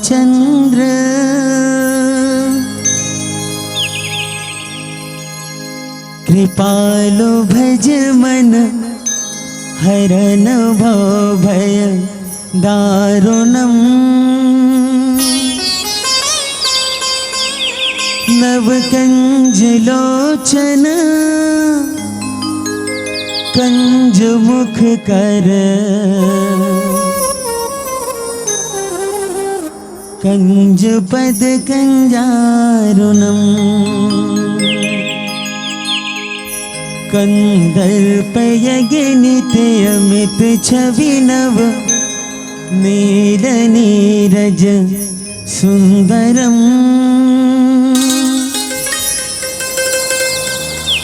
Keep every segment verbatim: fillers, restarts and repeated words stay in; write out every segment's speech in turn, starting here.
चंद्र। कृपालु भज मन हरन भव भय दारुणम। नव कंज लोचन कंज मुख कर। कंज पद कंजारुणम। कंदर्प यज्ञ नित अमित छवि नव। नील नीरज सुंदरम।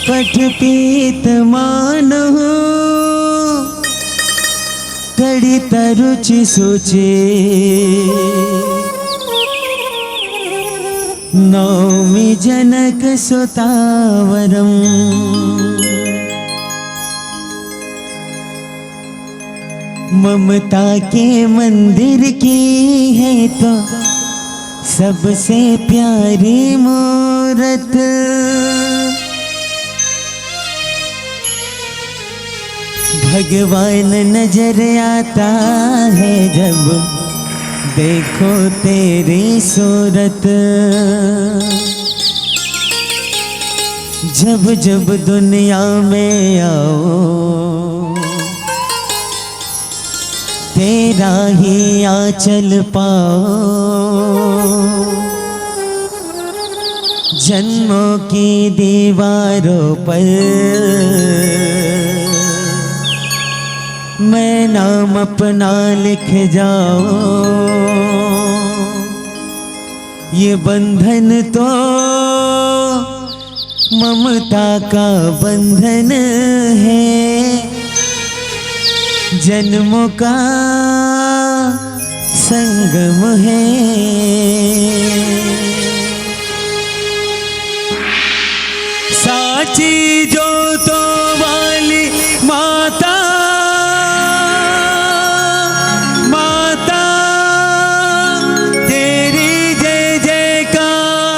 पट पीत मानहु तड़ित रुचि सुचि। नौमि जनक सुतावरम। ममता के मंदिर की है तो सबसे प्यारी मूरत। भगवान नजर आता है जब देखो तेरी सूरत। जब जब दुनिया में आओ तेरा ही आंचल पाओ। जन्मों की दीवारों पर मैं नाम अपना लिख जाओ। ये बंधन तो ममता का बंधन है, जन्मों का संगम है। साची जोतों वाली माता, माता तेरी जय जयकार,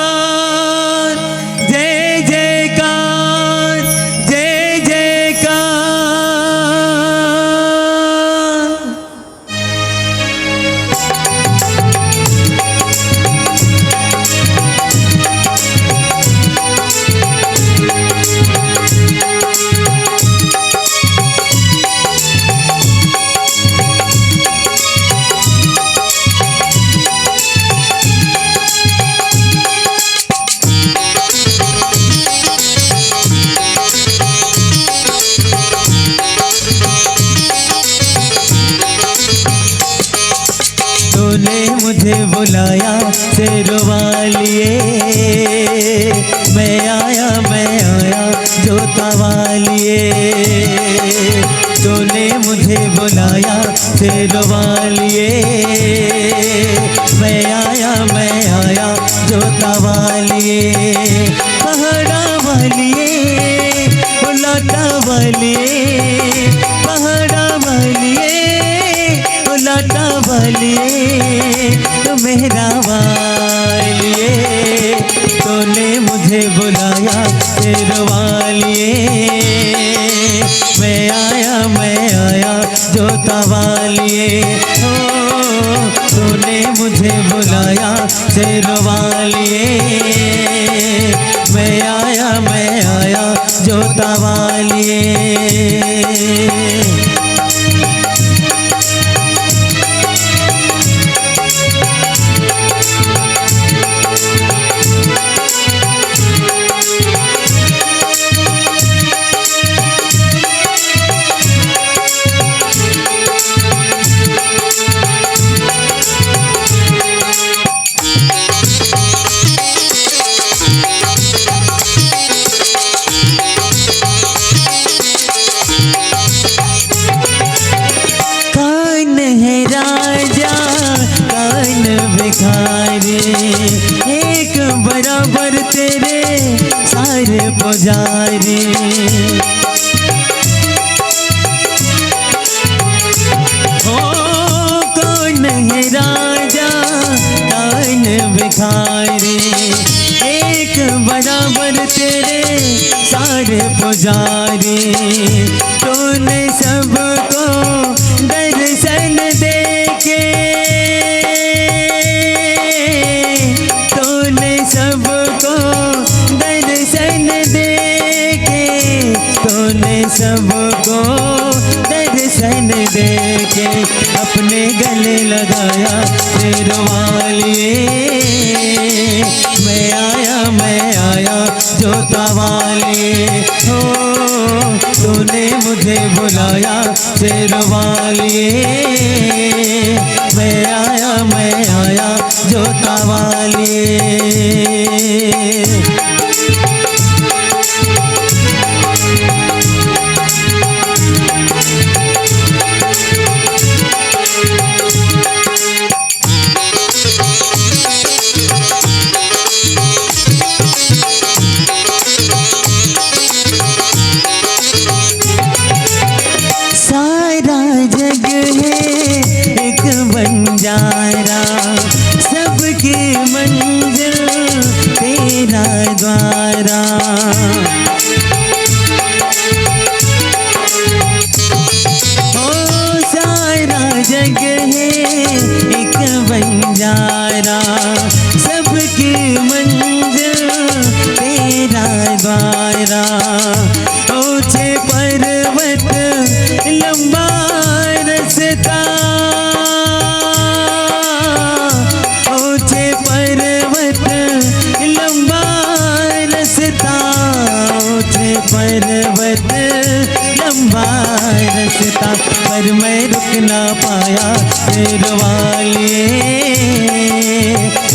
जय जयकार, जय जयकार। तूने मुझे बुलाया शेरों वालिए, मैं आया, मैं आया जोता वालिए। तूने मुझे बुलाया शेरों वालिए, मैं आया, मैं आया जोता वालिए। पहाड़ा वालिए, ओ लाटा वालिए, पहाड़ा वालिए, ओ लाटा वालिए, ओ मेहरा वालिए। तूने मुझे बुलाया शेर वालिए, मैं आया, मैं आया जोता वालिए। ओ, तूने मुझे बुलाया शेर वालिए, मैं आया, मैं आया जोता वालिए। कौन है राजा, कौन भिखारी, एक बराबर तेरे सारे पुजारी। ओ, कौन है राजा, जारी। तूने सबको दर्शन देके, तूने सबको दर्शन देके, तूने सबको दर्शन देके अपने गले लगाया शेर वालिए। मैं आया, मैं आया जोता वालिए हो, तूने मुझे बुलाया शेर वालिए। मैं आया, मैं आया जोता वालिए। सारा जग है एक बंजारा, सबकी मंजिल तेरा द्वारा। ओ सारा जग है एक बंजारा, सबकी मंजिल तेरा द्वारा। ऊंचे पर्वत लंबा रस्ता, ऊंचे पर्वत लंबा रस्ता, ऊंचे पर्वत लंबा रस्ता, पर मैं रुक ना पाया शेर वालिए।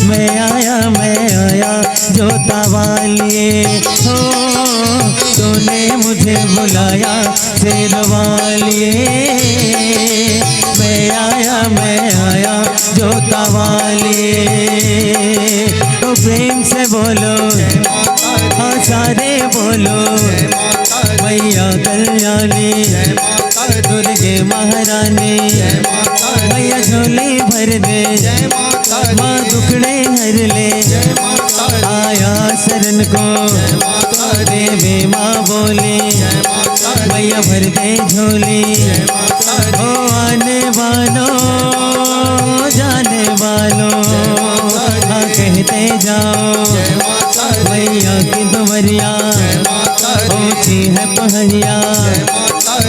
मैं आया, मैं आया जोता वालिए हो, तूने मुझे बुलाया शेर वालिए। मैं आया, मैं आया जोता वालिए। तो प्रेम से बोलो, हाँ सारे बोलो, मैया कल्याणी, दुर्गे महारानी, मैया झोली भर दे, माँ दुखड़े हर ले, आया शरण को देवी माँ बोली, मैया भर दे झोली। ओ आने वालों, जाने वालों, हाँ कहते जाओ, मैया की दुआरिया ऊंची है पहाड़िया।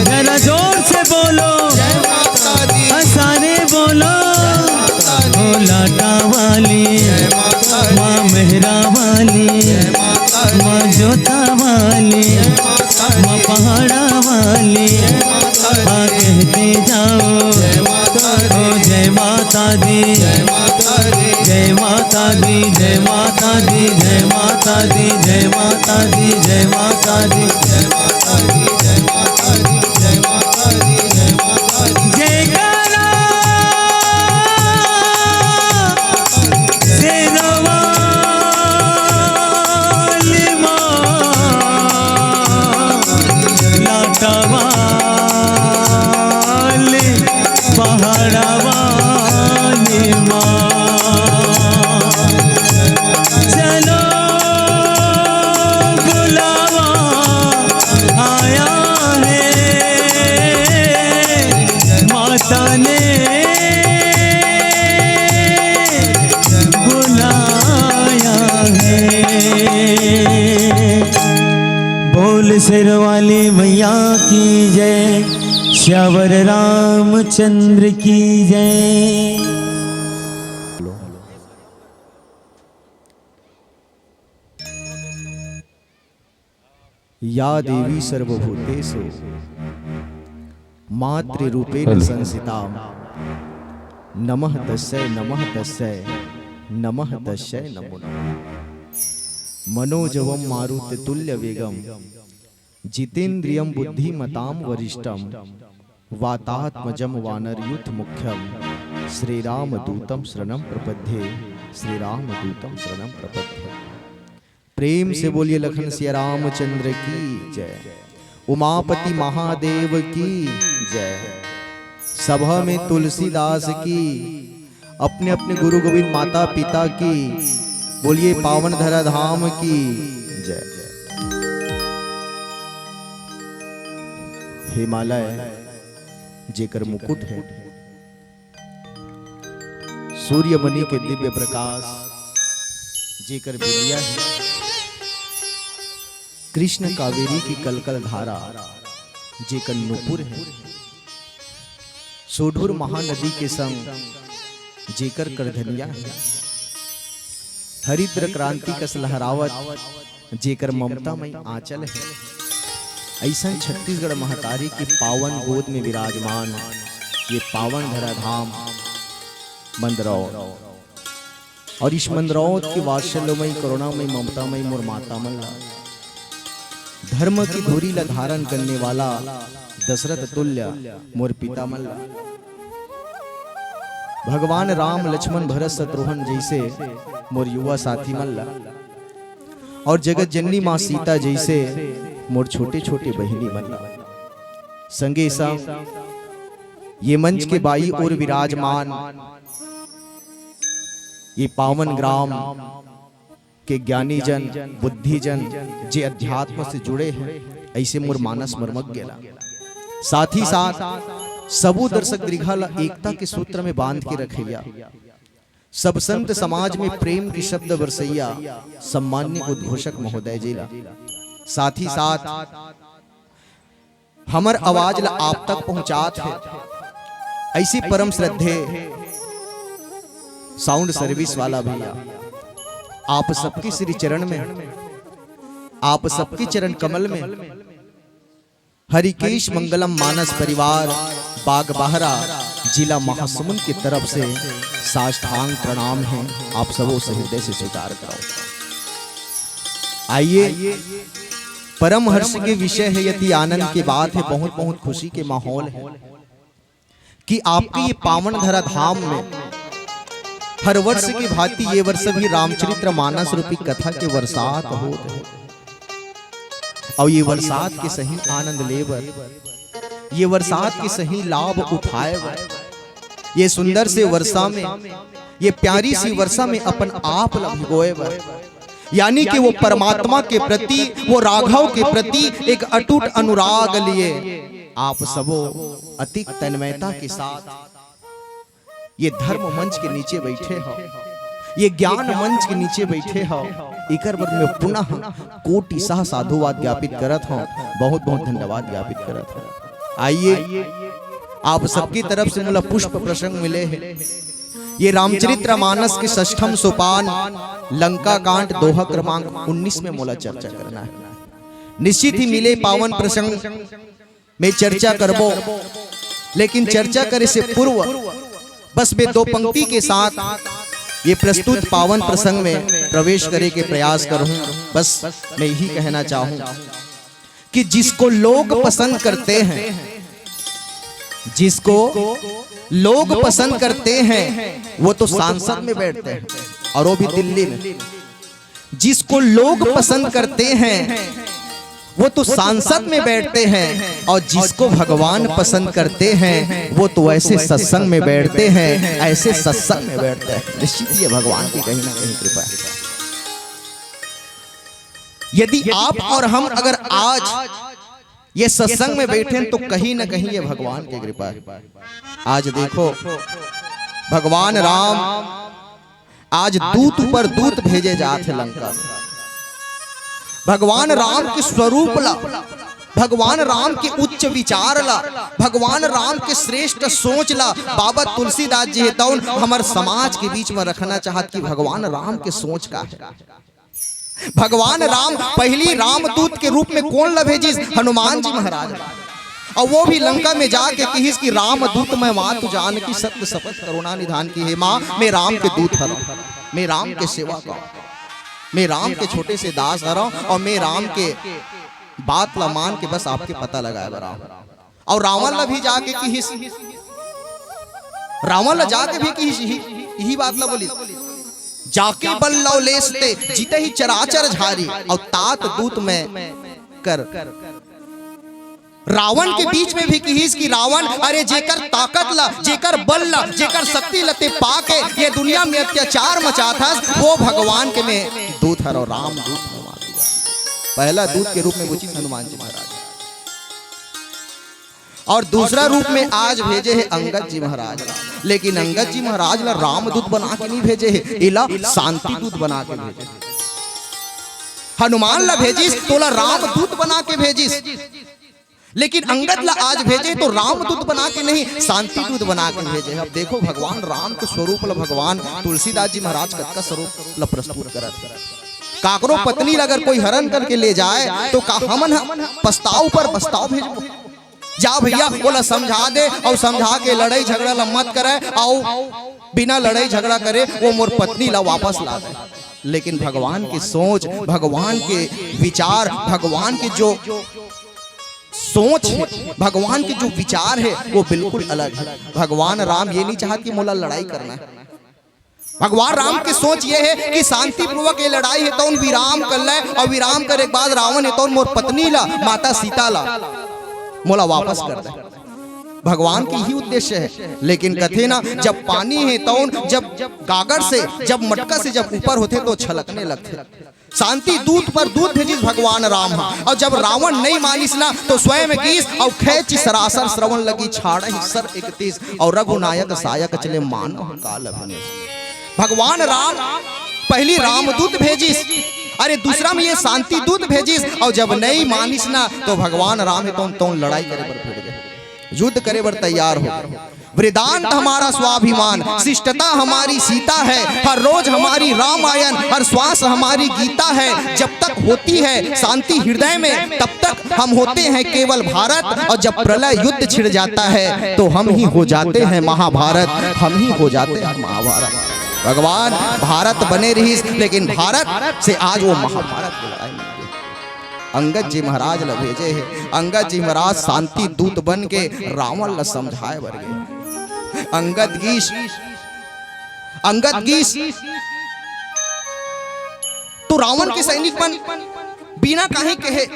जरा जोर से बोलो, हाँ सारे बोलो। ओ लाटा वाली, माँ मेहरा वाली, माँ जोता वाली, माँ पहाड़ा वाली, हाँ कहते जाओ। ओ जय माता दी, जय माता दी, जय माता दी, जय माता दी, जय माता दी, जय माता दी, जय माता दी, जय माता दी, जय माता दी, जय माता दी, जय माता दी। जयकारा शेरा वाली माँ, लाटा वाली, पहाड़ा वाली माँ। चलो बुलावा आया है, माता ने बुलाया है। बोल शेर वाली मैया की जय, सियावर रामचंद्र की जय। या देवी सर्वभूतेषु मातृरूपेण संस्थिता, नमः तस्यै, नमः तस्यै, नमः तस्यै नमो नमः। मनोजवं मारुततुल्यवेगं जितेंद्रियं बुद्धिमतां वरिष्ठं वातात्मजं वानरयूथमुख्यं श्रीरामदूतं शरणं प्रपद्ये, श्रीरामदूतं शरणं प्रपद्ये। प्रेम से बोलिए लखन सिया रामचंद्र की जय, उमापति महादेव की जय। सभा में तुलसीदास की, अपने अपने गुरु गोविंद माता पिता की, बोलिए पावन धरा धाम की जय। हिमालय जेकर मुकुट हे, सूर्यमणि के दिव्य प्रकाश जेकर बिंदिया हे, कृष्ण कावेरी की कलकल धारा जेकर नूपुर हे, सोढुर महानदी के संग जेकर करधनिया हे, हरिद्र क्रांति कस लहरावत जेकर ममता मई आंचल हे, अइसन छत्तीसगढ़ महतारी की पावन गोद में विराजमान ये पावन धराधाम मंदरौत। और इस मंदरौत की वात्सल्यमयी, करुणामयी, ममतामयी मोर माता मन ला, धर्म की धुरी ला धारण करने वाला दशरथ तुल्य मोर पिता मन ला, भगवान राम, लक्ष्मण, भरत, शत्रुघ्न जैसे मोर युवा साथी मन ला, और जगत जननी माँ सीता जैसे मोर छोटे छोटे बहिनी मन ला, संगे संग ये मंच के बाई ओर विराजमान ये पावन ग्राम के ज्ञानी जन, बुद्धि जन, जे अध्यात्म से जुड़े हे, अइसे मोर मानस मरमक गेला। साथ ही साथ सबो दर्शक दीर्घा ला एकता के सूत्र में बांध के रखइया, सब संत समाज में प्रेम के शब्द बरसइया सम्मान्य उद्घोषक महोदय जी ला, साथ ही साथ हमर आवाज ला आप तक पहुंचात हे अइसे परम श्रद्धेय साउंड सर्विस वाला भैया, आप सबके श्री चरण में, आप सबके चरण कमल में हरिकेश मंगलम मानस परिवार बागबाहरा, जिला महासमुंद की तरफ से साष्टांग प्रणाम हे। आप सबो से हृदय से स्वीकार करो। आइए, परम हर्ष के विषय हे, अति आनंद की बात हे, बहुत बहुत खुशी के माहौल हे कि आपके ये पावन धरा धाम में हर वर्ष की भांति ये वर्ष भी रामचरित्र मानस रूपी कथा के बरसात होत हे। अउ ये बरसात के सही आनंद ले बर, ये बरसात के सही लाभ उठाए बर, ये सुंदर से वर्षा में, ये प्यारी सी वर्षा में अपन आप ला भिगोए बर, यानी कि वो परमात्मा के प्रति, वो राघव के प्रति एक अटूट अनुराग लिए आप सबो अति तन्मयता के साथ ये धर्म मंच के नीचे बैठे हो, ये ज्ञान मंच के नीचे बैठे हो, एकर बर मैं पुनः कोटि सह साधुवाद ज्ञापित करत हूँ, बहुत बहुत धन्यवाद ज्ञापित करत हूँ। आइए, आप सबकी तरफ से मोला पुष्प प्रसंग मिले हे। ये रामचरित्र मानस के षष्ठम सोपान लंका कांड दोहा क्रमांक उन्नीस में मोला चर्चा करना हे। निश्चित ही मिले पावन प्रसंग में चर्चा करबो, लेकिन चर्चा करे से पूर्व बस मैं दो पंक्ति के साथ ये प्रस्तुत पावन प्रसंग में प्रवेश करे के प्रयास करूं। बस मैं यही कहना चाहूं कि जिसको लोग पसंद करते हैं, जिसको लोग पसंद करते हैं, वो तो सांसद में बैठते हैं, और वो भी दिल्ली में। जिसको लोग पसंद करते हैं, वो तो सांसद में बैठते हैं, और जिसको भगवान पसंद करते हैं, वो तो ऐसे सत्संग में बैठते हैं, ऐसे सत्संग में बैठते हैं। निश्चित ये भगवान की कहीं ना कहीं कृपा है। यदि आप और हम अगर आज ये सत्संग में बैठे हैं, तो कहीं ना कहीं ये भगवान की कृपा है। आज देखो, भगवान राम आज दूत पर दूत भेजे जात हे लंका में। भगवान राम के स्वरूप ला, भगवान राम के उच्च विचार ला, भगवान राम के श्रेष्ठ सोच ला बाबा तुलसीदास जी हे तौन हमर समाज के बीच में रखना चाहत कि भगवान राम के सोच का हे। भगवान राम पहली रामदूत के रूप में कौन ला भेजिस? हनुमान जी महाराज ला। और वो भी लंका में जाके कहिस कि रामदूत मैं मातु जानकी सत्य सपथ करुणा निधान की, हे माँ, मैं राम के दूत हरौं, मैं राम के सेवक हौं, मैं राम के छोटे से दास हरौं और मैं राम के बात ला मान के बस आपके पता लगाए बर आए हौं। और रावण ला भी जाके किहिस, रावण ला जाके भी किहिस, यही, यही बात ला बोलिस, जाके बल लव लेस ते जितहि चराचर झारी, और तात दूत मैं कर। रावण के बीच में भी किहिस कि रावण, अरे जेकर ताकत ला, जेकर बल ला, जेकर शक्ति ला ते पाके ये दुनिया में अत्याचार मचात हस, वो भगवान के मैं दूत हरौं, राम दूत हरौं। पहला दूत के रूप में पूछिस हनुमान जी महाराज। और दूसरा रूप में आज भेजे हे अंगद जी महाराज ला। लेकिन अंगद जी महाराज ला रामदूत बना के नहीं भेजे हे, एला शांति दूत बना के भेजे। हनुमान ला भेजिस तो ओला रामदूत बना के भेजिस, लेकिन अंगद ला आज भेजे तो रामदूत बना के नहीं, शांति दूत बना के भेजे। अब देखो, भगवान राम के स्वरूप ला भगवान तुलसीदास जी महाराज कतका स्वरूप ला प्रस्तुत करत हे। काकरो पत्नी ला अगर कोई हरण करके ले जाए तो का हमन ह पछतावा पर पछतावा भेजबो? जा भैया, ओला समझा दे, अउ समझा के लड़ाई झगड़ा ला मत करे, अउ बिना लड़ाई झगड़ा करे वो मोर पत्नी ला वापस ला दे। लेकिन भगवान के सोच, भगवान के विचार, भगवान के जो सोच है, भगवान के जो विचार है, वो बिल्कुल अलग है। भगवान राम ये नहीं चाहत कि मोला लड़ाई करना है। भगवान राम के सोच ये है कि शांतिपूर्वक ये लड़ाई हे तउन विराम कर ले, अउ विराम करे के बाद रावण हे तउन मोर पत्नी ला, माता सीता ला मोला वापस कर दे। भगवान के ही उद्देश्य है। लेकिन कथे ना, जब पानी हे तउन, जब गागर से, जब मटका से जब ऊपर होथे तो छलकने लगथे। शांति दूत पर दूत भेजिस भगवान राम ह। अउ जब रावण नहीं मानिस ना, तो स्वयं गीस अउ खेंचि सरासर श्रवण लगी छाड़हि सर इकतीस। अउ रघुनायक सायक चले मानव काल अभिनेस। भगवान राम पहली रामदूत भेजिस, अरे दूसरा में ये शांति दूत भेजिस, अउ जब नहीं मानिस ना, तो भगवान राम हे तउन तउन लड़ाई करे बर भिड़ गे, युद्ध करे बर तैयार हो। वृदांत हमारा स्वाभिमान, शिष्टता हमारी सीता है, हर रोज हमारी रामायण, हर श्वास हमारी गीता है। जब तक होती है शांति हृदय में, तब तक हम होते हैं केवल भारत, और जब प्रलय युद्ध छिड़ जाता है, तो हम ही हो जाते हैं महाभारत, हम ही हो जाते हैं महाभारत। भगवान भारत बने रहिस, लेकिन भारत से आज वो महाभारत के लड़ाई लड़ गे। अंगद जी महाराज ला भेजे हे, अंगद जी महाराज शांति दूत बन के रावण ला समझाए बर गे। अंगद गीस, अंगद गीस, तो रावण के सैनिक मन बिना कहीं कहे,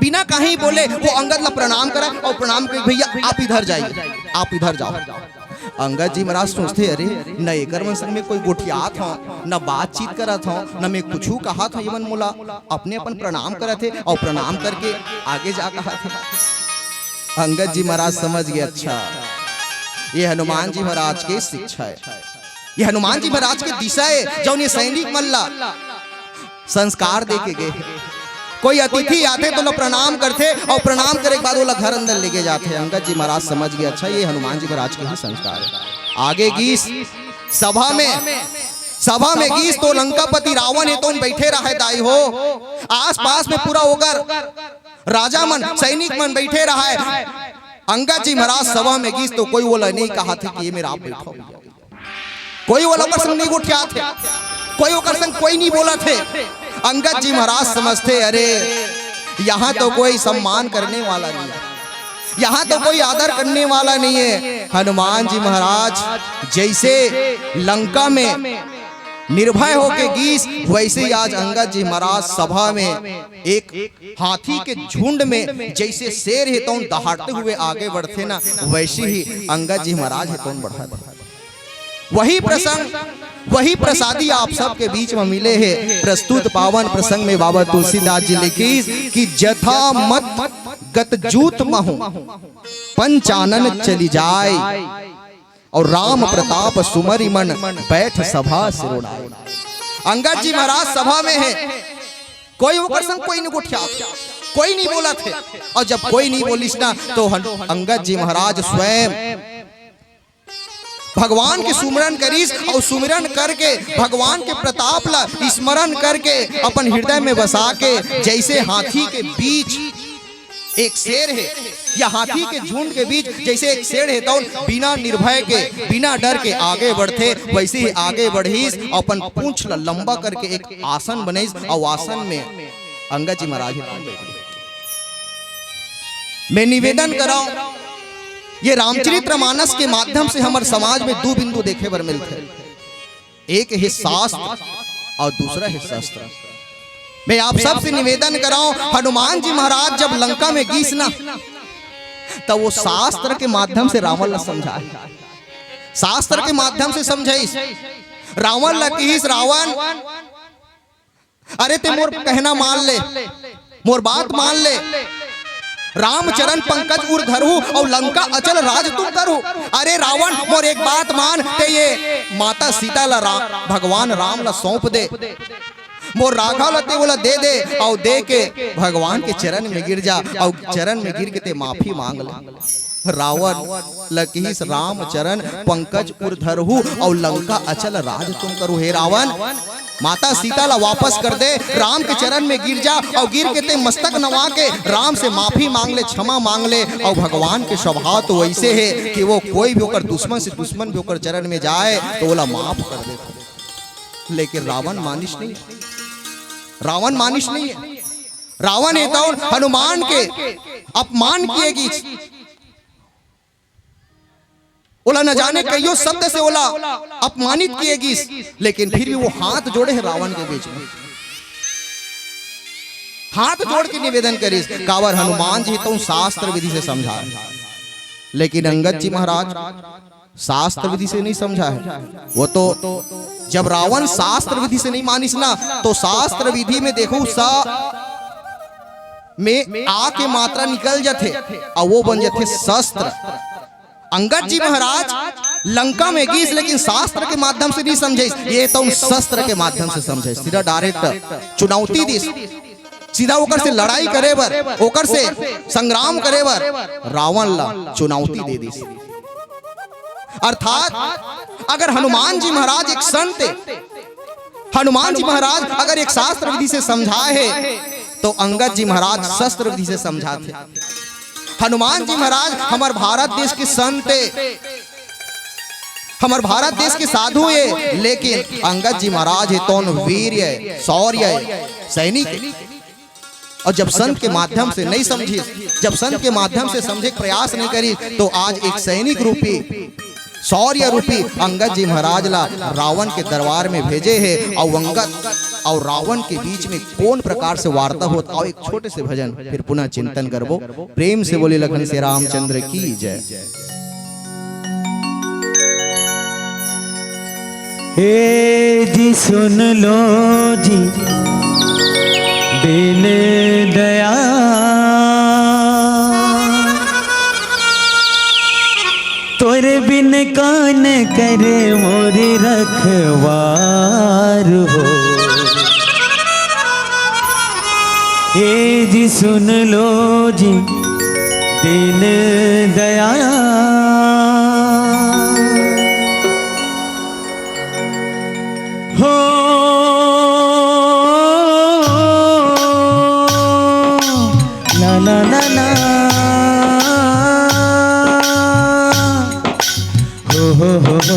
बिना कहीं बोले वो अंगद ला प्रणाम करा अउ प्रणाम करे, "भैया आप इधर जाइए, आप इधर जाओ।" अंगद जी महाराज सोचथे, "अरे, न एकर मन संग में कोई गोठियात हंव, न बातचीत करत हंव, न मैं कुछू कहत हंव, ये मन मोला अपने अपन प्रणाम करत हे अउ प्रणाम करके आगे जा कहत हे।" अंगद जी महाराज समझ गे, अच्छा, ये हनुमान जी महाराज के शिक्षा हे, ये हनुमान जी महाराज के दिशा हे, जउन ये सैनिक मन ला संस्कार दे के गे हे। कोई अतिथि आथे तो ओला प्रणाम करथे अउ प्रणाम करे के बाद ओला घर अंदर लेगे जाथे। अंगद जी महाराज समझ गे, अच्छा, ये हनुमान जी महाराज के ही संस्कार हे। आगे गीस सभा में, सभा में गीस तो लंकापति रावण हे तउन बइठे रहय दाई हो, आसपास में पूरा ओकर राजा मन, सैनिक मन बइठे रहय। अंगद जी महाराज सभा में गीस तो कोई ओला नहीं कहत हे कि ये मेर आप बइठो। कोई ओला ओकर संग नहीं गोठियात हे, कोई ओकर संग कोई नहीं बोलत हे। अंगद जी महाराज समझथे, अरे, यहाँ तो कोई सम्मान करने वाला नहीं हे, यहाँ तो कोई आदर करने वाला नहीं हे। हनुमान जी महाराज जैसे लंका में निर्भय होके गीस, वैसे ही आज अंगद जी महाराज सभा में एक हाथी के झुंड में जैसे शेर हे तउन दहाड़ते हुए आगे बढ़थे ना, वैसे ही अंगद जी महाराज हे तउन बढ़त हे। वही प्रसंग, वही प्रसादी आप सबके बीच में मिले हे। प्रस्तुत पावन प्रसंग में बाबा तुलसीदास जी लिखिस कि "जथा मत गत जूत महु पंचानन चली जाय, अउ राम प्रताप सुमरि मन बैठ सभा सिरोनाय।" अंगद जी महाराज सभा में हे, कोई ओकर संग कोई नहीं गोठियात, कोई नहीं बोलत हे। अउ जब कोई नहीं बोलिस ना, तो हन-, अंगद जी महाराज स्वयं भगवान के सुमिरन करिस अउ सुमिरन करके भगवान के प्रताप ला स्मरण करके अपन हृदय में बसा के, जैसे हाथी के बीच एक शेर हे या हाथी के झुंड के बीच जैसे एक शेर हे, तउन बिना निर्भय के, बिना डर के आगे बढ़थे, वैसे ही आगे बढ़िस, अपन पूंछ ला लंबा करके एक आसन बनइस अउ आसन में अंगद जी महाराज हे तउन बइठे। मैं निवेदन करंव, ये रामचरित्र मानस के माध्यम से हमर समाज में दू बिंदु देखे बर मिलथे, एक हे शास्त्र अउ दूसरा हे शस्त्र। मैं आप सबसे निवेदन करंव, हनुमान जी महाराज जब लंका में गीस ना, त वो शास्त्र के माध्यम से रावण ला समझाय, शास्त्र के माध्यम से समझाइस। रावण ला किहिस, "रावण, अरे ते मोर कहना मान ले, मोर बात मान ले, रामचरण पंकज उर धरहु, अउ लंका अचल राज तुम करहु। अरे रावण, मोर एक बात मान, ते ये माता सीता ला रा-, भगवान राम ला सौंप दे। मोर राघव ला ते ओला दे दे, अउ दे के भगवान के चरण में गिर जा, अउ चरण में गिर के ते माफी मांग ले। रावण ल किहिस, "रामचरण पंकज उर धरहु, अउ लंका अचल राज तुम करहु।" हे रावण, माता सीता ला वापस कर दे, राम के चरण में गिर जा, अउ गिर के ते मस्तक नवा के राम से माफी मांग ले, क्षमा मांग ले। अउ भगवान के स्वभाव तो वैसे हे कि वो कोई भी ओकर दुश्मन से दुश्मन भी ओकर चरण में जाए तो ओला माफ कर देथे। लेकिन रावण मानिस नहीं, रावण मानिस नहीं हे। रावण हे तौन हनुमान के अपमान किए गिस, ओला न जाने कइयो शब्द से ओला अपमानित किए गिस, लेकिन फिर भी वो हाथ जोड़े हे रावण के बीच में, हाथ जोड़ के निवेदन करिस, काबर हनुमान जी तो शास्त्र विधि से समझा हे। लेकिन अंगद जी महाराज शास्त्र विधि से नहीं समझा हे। वो तो जब रावण शास्त्र विधि से नहीं मानिस ना, तो शास्त्र विधि में देखो, सा में आ के मात्रा निकल जाथे, अउ वो बन जाथे शस्त्र। अंगद जी महाराज लंका में गिस, लेकिन शास्त्र के माध्यम से नहीं समझे, ये तो शस्त्र के माध्यम से समझे। सीधा direct चुनौती दिस, सीधा ओकर से लड़ाई करे बर, ओकर से संग्राम करे बर रावण ला चुनौती दे दिस। अर्थात अगर हनुमान जी महाराज एक संत हे, हनुमान जी महाराज अगर एक शास्त्र विधि से समझाए हे, तो अंगद जी महाराज शस्त्र विधि से समझाथे। हनुमान जी महाराज हमर भारत देश के संत हे, हमर भारत देश के साधु हे, लेकिन अंगद जी महाराज हे तौन वीर हे, शौर्य हे, सैनिक हे। अउ जब संत के माध्यम से नहीं समझिस, जब संत के माध्यम से समझे के प्रयास नहीं करिस, तो आज एक सैनिक रूपी, शौर्य रूपी अंगद जी महाराज ला रावण के दरबार में भेजे हे, अउ अंगद अउ रावण के बीच में कौन प्रकार से वार्ता होत, अउ एक छोटे से भजन, फिर पुनः चिंतन करबो। प्रेम से बोले लखन से रामचंद्र की जय। हे जी सुन लो जी दीन दया, तोर बिन कान करे मोर रखवार हो। हे जी सुन लो जी दीन दया, हो ना ना ना ना, हो हो हो हो।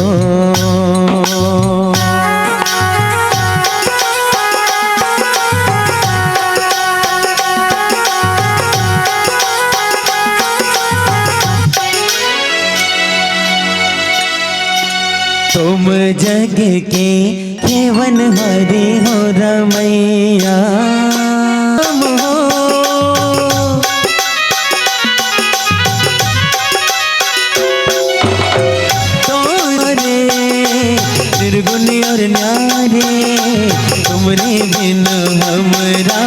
तुम जग के केवल हरि हो रमैया। तुम हो तोरे निर्गुण और न्यारे, तुमरे बिन हमरा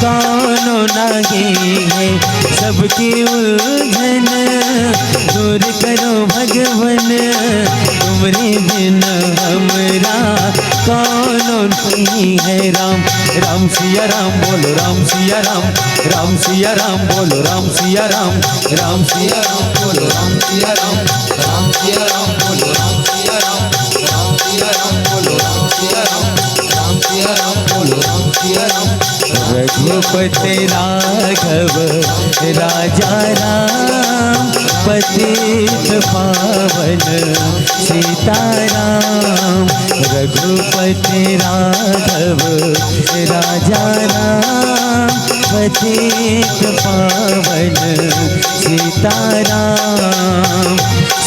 कौनो नाहीं है। सबके उलझन दूर करो भगवन, तुमरे बिन हमरा कौनो नाहीं है। राम राम सिया राम, बोलो राम सिया राम, राम सिया राम, बोलो राम सिया राम, राम सिया राम, बोलो राम सिया राम, राम सिया राम, बोलो राम सिया राम, राम सिया राम, बोलो राम सिया राम, राम सिया राम, बोलो राम सिया राम। रघुपति राघव राजा राम, पतित पावन सीताराम। रघुपति राघव राजा राम, पतित पावन सीताराम।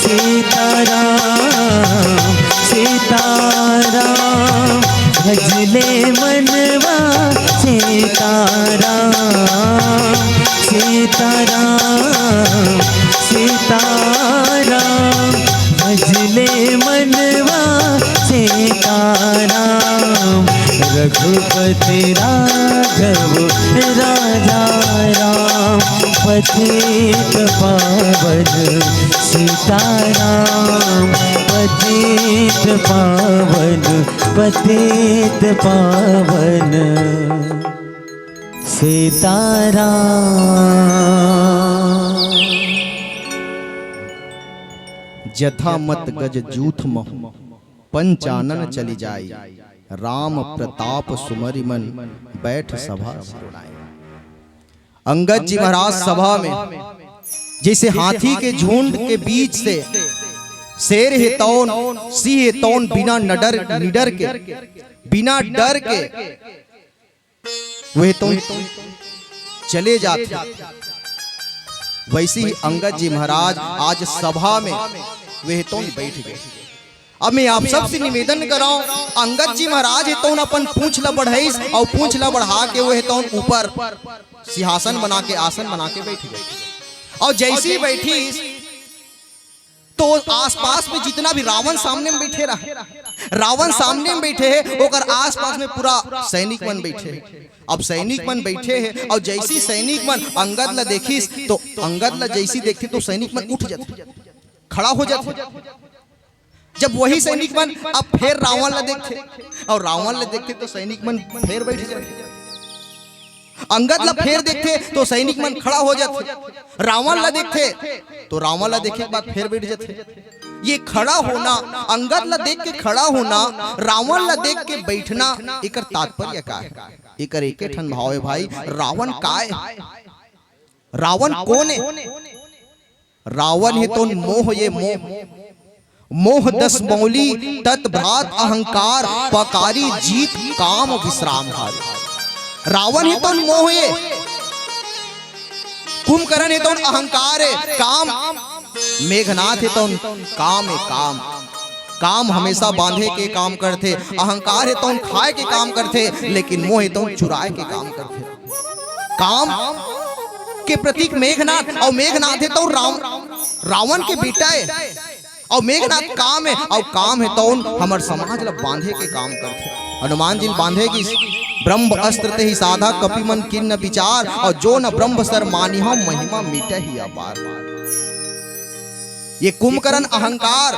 सीताराम सीताराम, भजले मनवा सीताराम। सीताराम सीताराम, भजले मनवा सीताराम। रघुपति राघव राजा राम, पतित पावन सीताराम, पतित पावन, पतित पावन सीताराम। जथा मत गज जूथ महु, पंचानन चली जाई। राम प्रताप सुमरि मन, बैठ सभा सिरुनाई। अंगद जी महाराज सभा में जैसे हाथी के झुंड के बीच से शेर हे तौन, सिंह हे तौन, बिना नडर, निडर के, बिना डर के वे तो चले जाते, वैसे ही अंगद जी महाराज आज सभा में वे तो बैठ गए। अब मैं आप सबसे निवेदन कराऊं, अंगद जी महाराज हे तौन अपन पूंछ ला बढ़ाइस और पूंछ ला बढ़ा के वे तौन ऊपर सिंहासन बना के, आसन बना के बैठ गए। और जैसे ही बैठिस तो आसपास में जितना भी रावण सामने में बैठे रहा, रावण सामने में बैठे हे, ओकर आसपास में पूरा सैनिक मन बैठे हे। अब सैनिक मन बैठे हे और जैसी सैनिक मन अंगद ला देखिस तो अंगद ला जैसी देखथे तो सैनिक मन उठ जाथे, खड़ा हो जाथे। जब वही सैनिक मन अब फेर रावण ला देखथे और रावण ला देखथे तो सैनिक मन फेर बैठ जाथे। अंगद ला फेर देखथे तो सैनिक मन खड़ा हो जाथे, रावण ला देखथे तो रावण ला देखे के बाद फेर बैठ जाथे। ये खड़ा होना, अंगद ला देख के खड़ा होना, रावण ला देख के बैठना, एकर तात्पर्य का हे? एकर एके ठन भाव हे भाई, रावण का हे? रावण कोन हे? रावण हे तौन मोह, ये मोह, मोह दस मौली तत भ्रात अहंकार, पकारी जीत काम विश्राम हारी। रावण हे तौन मोह, ये कुंभकर्ण हे तौन अहंकार हे, काम, मेघनाथ हे तौन काम हे, काम, काम हमेशा बांधे के काम करथे, अहंकार हे तौन खाए के काम करथे, लेकिन मोह हे तौन चुराए के काम करथे। काम के प्रतीक मेघनाथ, और मेघनाथ हे तो राव-, रावण के बेटा हे, और मेघनाथ काम हे, और काम हे तो हमर समाज ला बांधे के काम करथे। हनुमान जी ल बांधे गिस, ब्रह्म अस्त्र तेहि साधा कपि मन कीन्ह विचार, और जो न ब्रह्म सर मानिहउ महिमा मिटहि अपार। ये कुंभकर्ण अहंकार,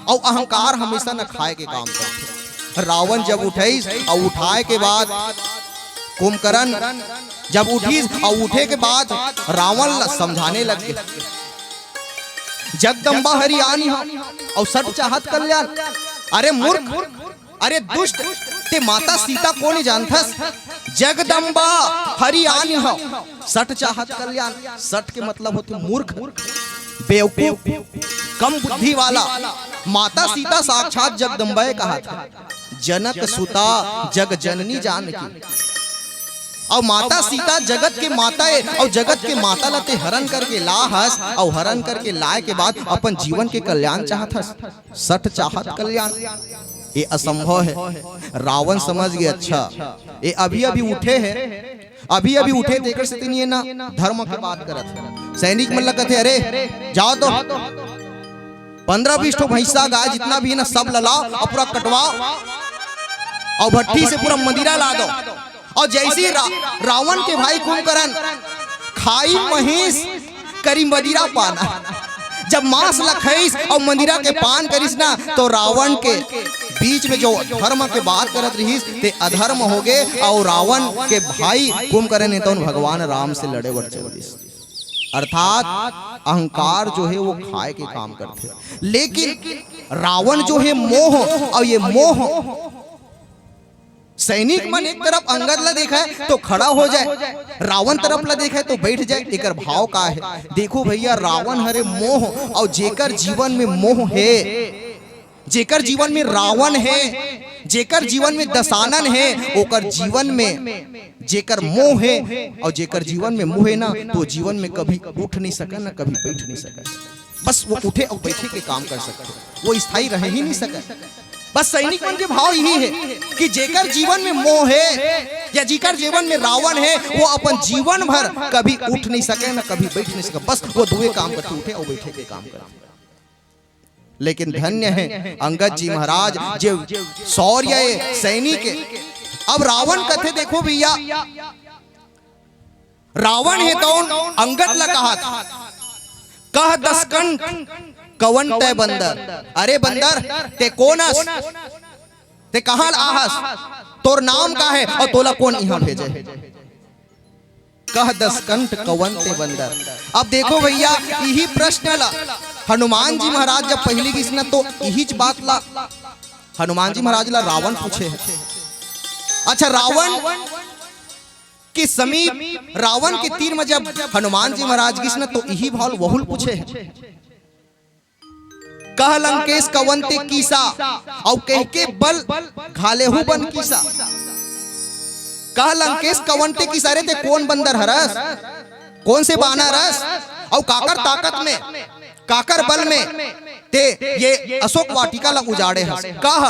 और अहंकार हमेशा न खाए के काम करथे। रावण जब उठाइस और उठाए के बाद कुंभकर्ण जब उठिस और उठे के बाद रावण ला समझाने लग गे, जगदम्बा हरि आनिहउ और सठ चाहत कल्याण। अरे मूर्ख, अरे दुष्ट, ते माता सीता कोन जानथस? जगदम्बा हरि आनिहउ, सठ चाहत कल्याण। सठ के मतलब होथे मूर्ख, बेवकूफ, कम बुद्धि वाला। माता सीता साक्षात जगदम्बा कहाथे, जनक सुता जग जननी जानकी। और माता सीता जगत के माता हे, और जगत के माता ला ते हरण करके ला हस, और हरण करके लाए के बाद अपन जीवन के कल्याण चाहत हस, सठ चाहत कल्याण। ये असंभव हे। रावण समझ गे, अच्छा, ये अभी अभी उठे हे, अभी अभी उठे, तेकर सेती नइ हे ना धर्म के बात करत हे। सैनिक मन ला कथे, अरे जाओ तो, पंद्रह बीस ठो भैंसा गाय जितना भी हे ना, सब ला लाओ और पूरा कटवाओ और भट्ठी से पूरा मदिरा ला दो। और जैसे ही रा-, रावण के भाई कुंभकर्ण खाई महीस करी मदिरा पान, जब मांस ला खाइस और मदिरा के पान करिस ना, तो रावण के बीच में जो धर्म के बात करत रहिस, ते अधर्म हो गे और रावण के भाई कुंभकर्ण हे तौन भगवान राम से लड़े बर चल दिस। अर्थात अहंकार जो हे वो खाए के काम करथे, लेकिन रावण जो हे मोह, और ये मोह सैनिक मन एक तरफ अंगद ला देखय तो खड़ा हो जाय, रावण तरफ ला देखय तो बैठ जाय। एकर भाव का हे? देखो भैया, रावण हरे मोह, और जेकर जीवन में मोह हे, जेकर जीवन में रावण हे, जेकर जीवन में दशानन हे, ओकर जीवन में जेकर मोह हे और जेकर जीवन में मोह हे ना, तो जीवन में कभी उठ नहीं सके ना कभी बैठ नहीं सके। बस वो उठे और बैठे के काम कर सकथे, वो स्थायी रह ही नहीं सके। बस सैनिक मन के भाव यही हे कि जेकर जीवन में मोह हे या जेकर जीवन में रावण हे, वो अपन जीवन भर कभी उठ नहीं सके ना कभी बैठ नहीं सके। बस वो दुए काम करथे, उठे और बैठे के काम करथे। लेकिन धन्य हे अंगद जी महाराज, जे शौर्य हे, सैनिक हे। अब रावण कथे, देखो भैया, रावण हे तउन अंगद ला कहत, "कह दसकंठ कवन तैं बंदर।" अरे बंदर, तें कोन अस? तें कहाँ ले आहस? तोर नाम का हे अउ तोला कोन इहाँ भेजे? "कह दसकंठ कवन तैं बंदर।" अब देखो भइया, इही प्रश्न ला हनुमान जी महाराज जब पहिली गिस न, तो इहीच बात ला हनुमान जी महाराज ला रावण पूछे हे। अच्छा, रावण के समीप, रावण के तीर म जब हनुमान जी महाराज गिस न, तो इही भाव ल वहू ल पूछे हे। "कह लंकेश कवन तैं कीसा, अउ कहिके बल घालेहू बन कीसा।" कह लंकेश कवन तैं कीसा, अरे तें कोन बंदर हरस, कोन से बानर हरस, अउ काकर ताकत में, काकर बल में तें ये अशोक वाटिका ला उजाड़े हस। "कह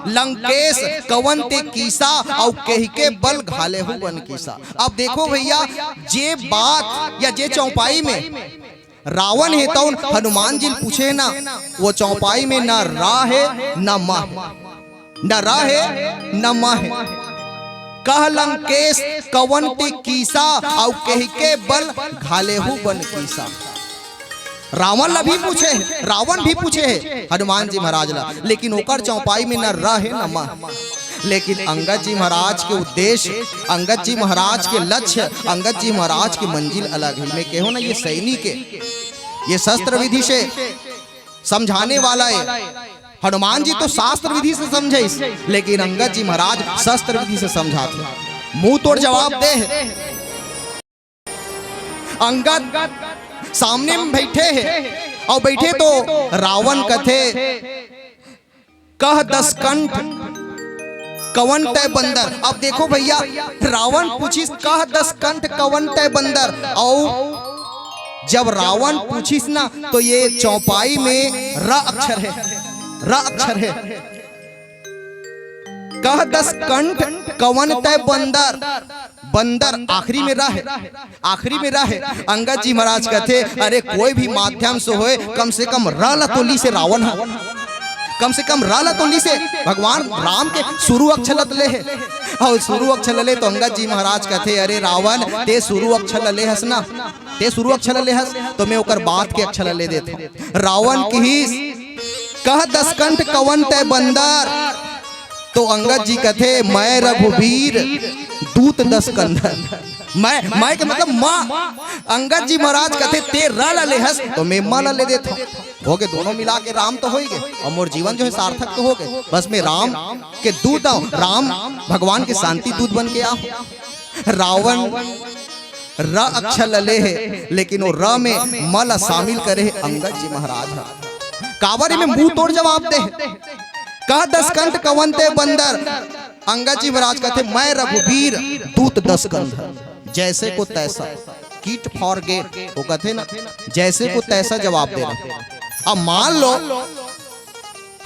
लंकेश कवन तैं कीसा, अउ कहिके बल घालेहू बन कीसा।" अब देखो भइया, जे बात या जे चौपाई में रावण हे तउन हनुमान जी ल पूछे हे ना, वो चौपाई में ना रा हे, ना मा हे, ना रा हे, ना मा हे। "कह लंकेश कवन तैं कीसा, अउ कहिके बल घालेहू बन कीसा।" रावण ला भी पूछे हे, रावण भी पूछे हे हनुमान जी महाराज ला, लेकिन ओकर चौपाई में ना रा हे, ना मा हे। लेकिन अंगद जी महाराज के उद्देश्य, अंगद जी महाराज के लक्ष्य, अंगद जी महाराज के मंजिल अलग हे। मैं कहूँ ना, ये सैनिक हे, ये शस्त्र विधि से समझाने वाला हे। हनुमान जी तो शास्त्र विधि से समझाइस, लेकिन अंगद जी महाराज शस्त्र विधि से समझाथे। मुंह तोड़ जवाब दे हे। अंगद सामने में बइठे हे, अउ बइठे तो रावण कथे, "कह दसकंठ कवन तैं बंदर।" अब देखो भइया, रावण पूछिस, "कह दसकंठ कवन तैं बंदर।" अउ जब रावण पूछिस ना, तो ये चौपाई में र अक्षर हे, र अक्षर हे। "कह दसकंठ कवन तैं बंदर।" बंदर आखिरी में र हे, आखिरी में र हे। अंगद जी महाराज कथे, "अरे, कोई भी माध्यम से होय, कम से कम र ला तो लिसे रावण ह, कम से कम र ला तो लिसे।" भगवान राम के शुरू अक्षर ल ले हे, अउ शुरू अक्षर ल ले तो अंगद जी महाराज कथे, "अरे रावण, तें शुरू अक्षर ल ले हस ना, तें शुरू अक्षर ल ले हस, तो मैं ओकर बाद के अक्षर ल ले देथंव।" रावण किहिस, "कह दसकंठ कवन तैं बंदर।" तो अंगद जी कथे, "मैं रघुबीर दूत दसकंधर।" मैं, मैं के मतलब माँ। अंगद जी महाराज कथे, "तें र ला ले हस, तो मैं मा ला ले देथंव।" होगे, दोनों मिला के राम तो होइगे, अउ मोर जीवन जो हे सार्थक तो होगे। बस मैं राम के दूत हंव, राम भगवान के शांति दूत बन के आहूँ। रावण र अक्षर ल ले हे, लेकिन वो र में म ल शामिल करे हे अंगद जी महाराज ह। काबर एमे मुंह तोड़ जवाब दे हे। "कह दसकंठ कवन तैं बंदर।" अंगद जी महाराज कथे, "मैं रघुबीर दूत दसकंधर।" जैसे को तैसा, tit for tat, वो कथे ना, जैसे को तैसा जवाब दे रहे। अब मान लो,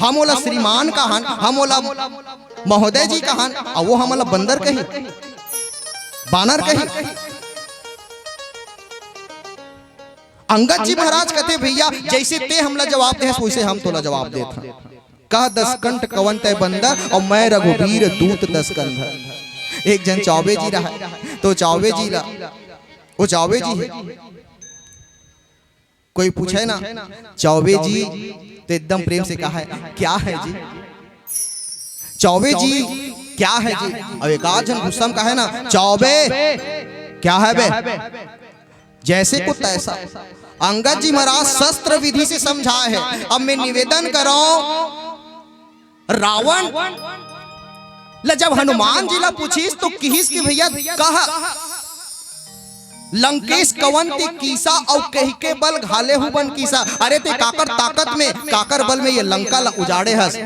हम ओला श्रीमान कहन, हम ओला महोदय जी कहन, अउ वो हमन ला बंदर कही, बानर कही। अंगद जी महाराज कथे, "भइया, जइसे तें हमला जवाब देहस, वइसे हम तोला जवाब देत हन। कह दसकंठ कवन तैं बंदर, अउ मैं रघुबीर दूत दसकंधर।" एक झन चौबे जी रहय, तो चौबे जी ला, वो चौबे जी हे, कोई पूछे ना, "चौबे जी?" तो एकदम प्रेम से कहय, "क्या है जी?" "चौबे जी, क्या है जी?" अउ एक आध झन गुस्सा में कहय ना, "चौबे, क्या है बे?" जैसे को तैसा। अंगद जी महाराज शस्त्र विधि से समझाए हे। अब मैं निवेदन करंव, रावण ल जब हनुमान जी ला पूछिस तो किहिस कि भइया, "कह लंकेश कवन तैं कीसा, अउ कहिके बल घालेहू बन कीसा।" अरे तें काकर ताकत में, काकर बल में ये लंका ला उजाड़े हस,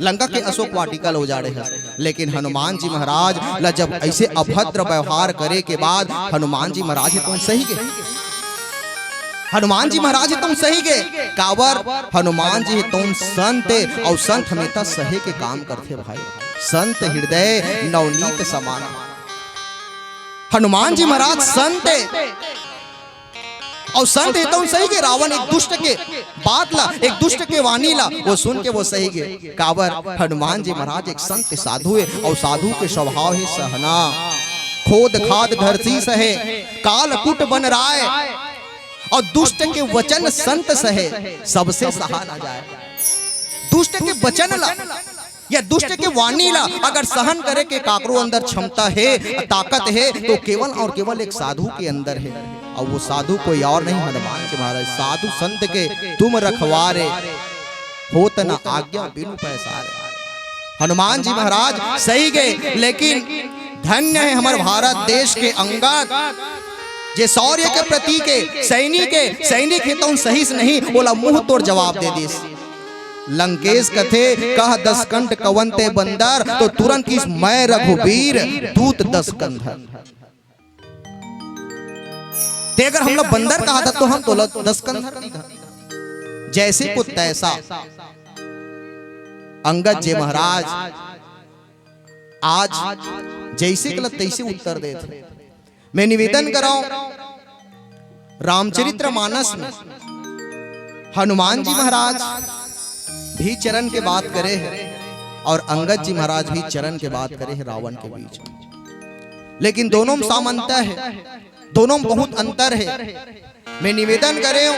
लंका के अशोक वाटिका ला उजाड़े हस। लेकिन हनुमान जी महाराज ला जब अइसे अभद्र व्यवहार करे के बाद हनुमान जी महाराज हे तउन सहिगे, हनुमान जी महाराज हे तउन सहिगे। काबर? हनुमान जी हे तउन संत हे, अउ संत हमेशा सहे के काम करथे भाई। संत हृदय नवनीत समान। हनुमान जी महाराज संत हे, अउ संत हे तउन सहिगे। रावण एक दुष्ट के बात ला, एक दुष्ट के वाणी ला वो सुन के वो सहिगे। काबर? हनुमान जी महाराज एक संत साधु हे, अउ साधु के स्वभाव हे सहना। खोद खाद धरती सहे, काल कुट बन राय, और दुष्ट के वचन संत सहे, सबसे सहा न जाय। दुष्ट के वचन ला या दुष्ट के वाणी ला अगर सहन करे के काकरो अंदर क्षमता हे, ताकत हे, तो केवल और केवल एक साधु के अंदर हे। और वो साधु कोई और नहीं, हनुमान जी महाराज। साधु संत के तुम रखवारे, होत न आज्ञा बिनु पैसारे। हनुमान जी महाराज सही गए, लेकिन धन्य है हमर भारत देश के अंगद, जे शौर्य के प्रतीक हे, सैनिक हे, सैनिक हे तो सहिस नहीं, ओला मुंह तोड़ जवाब दे दिस। लंकेश कथे, "कह दस कंठ कवन ते बंदर", तो तुरंत किहिस, "मैं रघुबीर दूत दस कंधर।" ते अगर हमला बंदर कहा था तो हम तोला दस कंधर नहीं कहा। जैसे को तैसा। अंगद जी महाराज आज जैसे कला तैसे उत्तर देथे। मैं निवेदन करौं, रामचरित्र मानस में हनुमान जी महाराज भी चरण के बात करे हे और अंगद जी महाराज भी चरण के बात करे हे रावण के बीच में, लेकिन दोनों में समानता हे, दोनों में बहुत अंतर हे। मैं निवेदन करे हूं,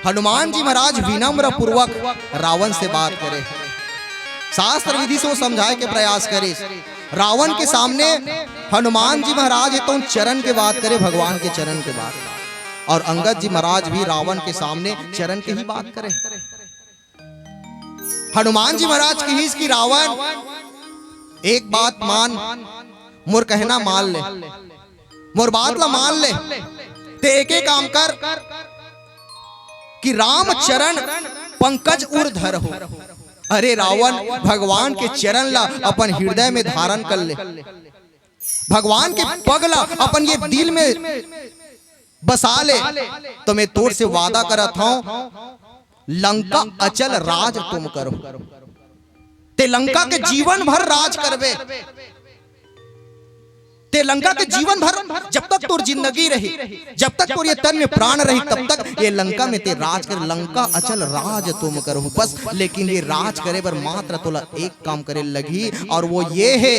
हनुमान जी महाराज विनम्र पूर्वक रावण से बात करे, शास्त्र विधि से वो समझाए के प्रयास करे। रावण के सामने हनुमान जी महाराज हे तो चरण के बात करे, भगवान के चरण के बात, और अंगद जी महाराज भी रावण के सामने चरण के ही बात करे। हनुमान जी महाराज किहिस कि रावण, एक बात मान, मोर कहना मान ले, मोर बात ला मान ले। ते एके काम कर कि राम चरण पंकज उर धर हो। अरे रावण, भगवान के चरण ला अपन हृदय में धारण कर ले, भगवान के पग ला अपन ये दिल में बसा ले, तो मैं तोर से वादा करत हूं, लंका अचल राज तुम करो। ते लंका के जीवन भर राज करबे, ते लंका के जीवन भर, जब तक तोर जिंदगी रही, जब तक तोर ये तन में प्राण रही, तब तक ये लंका में ते राज कर, लंका अचल राज तुम करो। बस, लेकिन ये राज करे बर मात्र तोला एक काम करे लगही, और वो ये हे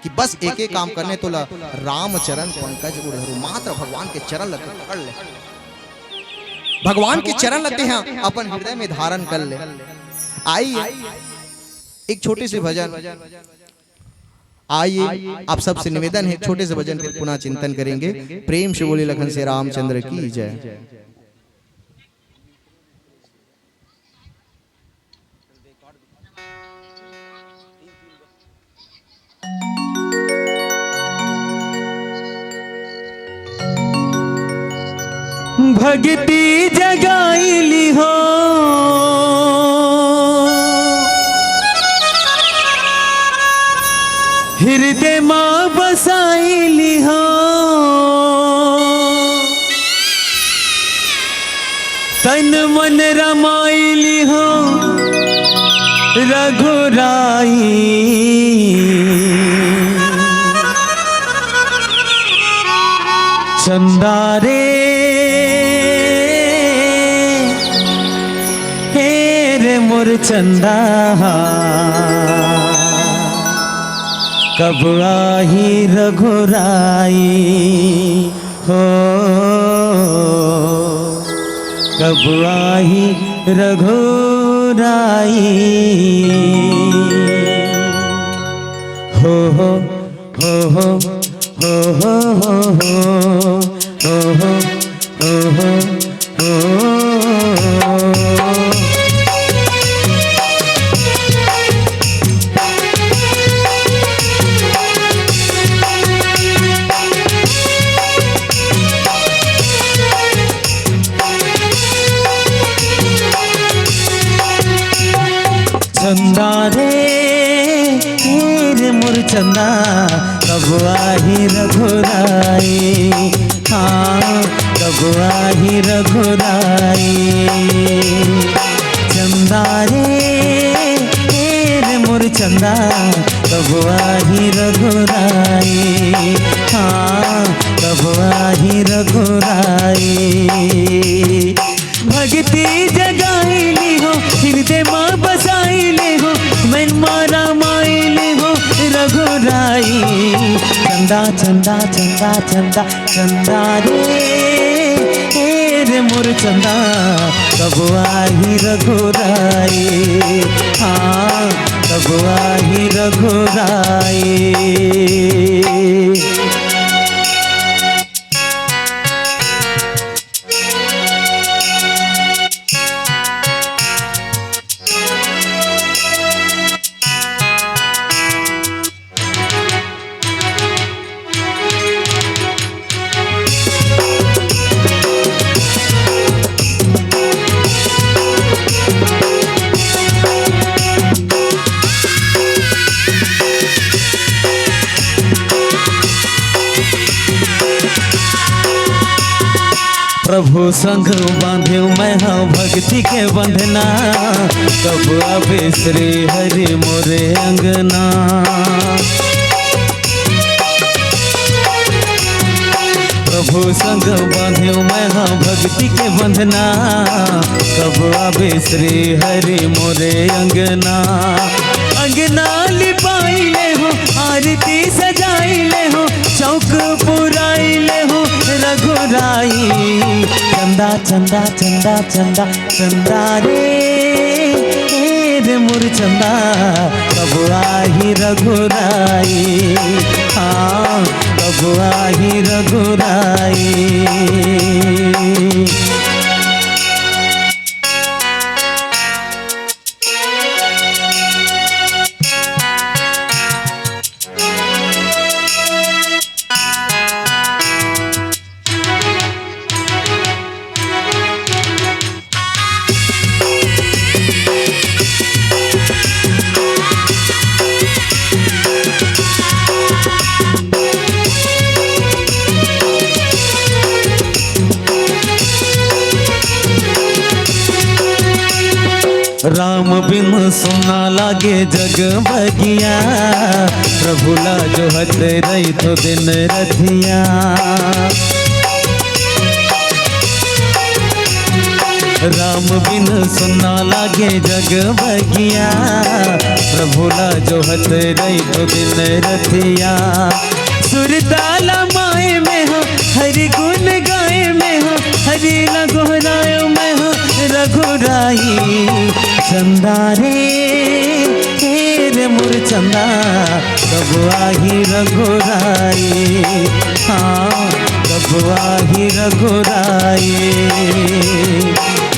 कि बस एके काम करने तोला, राम चरण पंकज उर धरो, मात्र भगवान के चरण ला तैं पकड़ ले, भगवान के चरण ला तैं हा अपन हृदय में धारण कर ले। आइए, एक छोटे से भजन। आइए, आप सबसे निवेदन है, छोटे से भजन, फिर पुनः चिंतन करेंगे। प्रेम से बोलिए लखन सिया रामचंद्र की जय। भक्ति जगाइली हो, हृदय मा बसाइली हो, तन मन रमाइली हो रघुराई। चंदा रे, हे रे मोर चंदा, कब आही रघुराई हो, कब आही रघुराई। हो, हो, हो, हो। चंदा रे, हे रे मोर चंदा, कब आही रघुराई, हाँ, कब आही रघुराई। चंदा रे, हे रे मोर चंदा, कब आही रघुराई, हाँ, कब आही रघुराई। भक्ति जगाइली हो, हृदय मा बसाइली हो, मन मा रमाइली हो रघुराई। चंदा, चंदा, चंदा, चंदा, चंदा रे, ए रे मोर चंदा, कब आही रघुराई, हाँ, कब आही रघुराई। प्रभु संग बांधेव मैं हा भक्ति के बंधना, कब आबे श्री हरि मोरे अंगना। प्रभु संग बांधेव मैं हा भक्ति के बंधना, कब आबे श्री हरि मोरे अंगना। अंगना लिपाई ले हो, आरती सजाई ले हो, चौक पुराई ले हो रघुराई। चंदा, चंदा, चंदा, चंदा, चंदा रे, ए रे मोर चंदा, कब आही रघुराई, हाँ, कब आही रघुराई। राम बिन सुना लागे जग बगिया, प्रभु ला जोहत रहिथों दिन रतिया। राम बिन सुना लागे जग बगिया, प्रभु ला जोहत रहिथों दिन रतिया। सुरताल माए में हो, हरि गुण गाए में हो, हरि ला गोहरायो में हो रघुराई। चंदा रे, ए रे मोर चंदा, कब आही रघुराई, हाँ, कब आही रघुराई।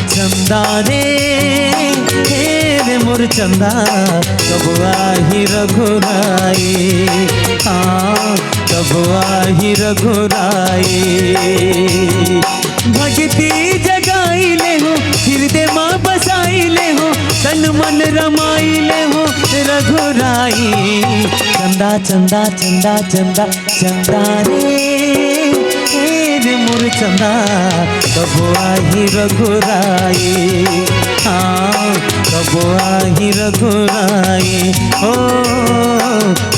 चंदा रे, ए रे मोर चंदा, कब आही रघुराई, हाँ, कब आही रघुराई। भक्ति जगाई ले हो, हृदय मा बसाई ले हो, तन मन रमाई ले हो रघुराई। चंदा, चंदा, चंदा, चंदा, चंदा रे, ए रे मोर चंदा, कब आही रघुराई, हाँ, कब आही रघुराई, ओ,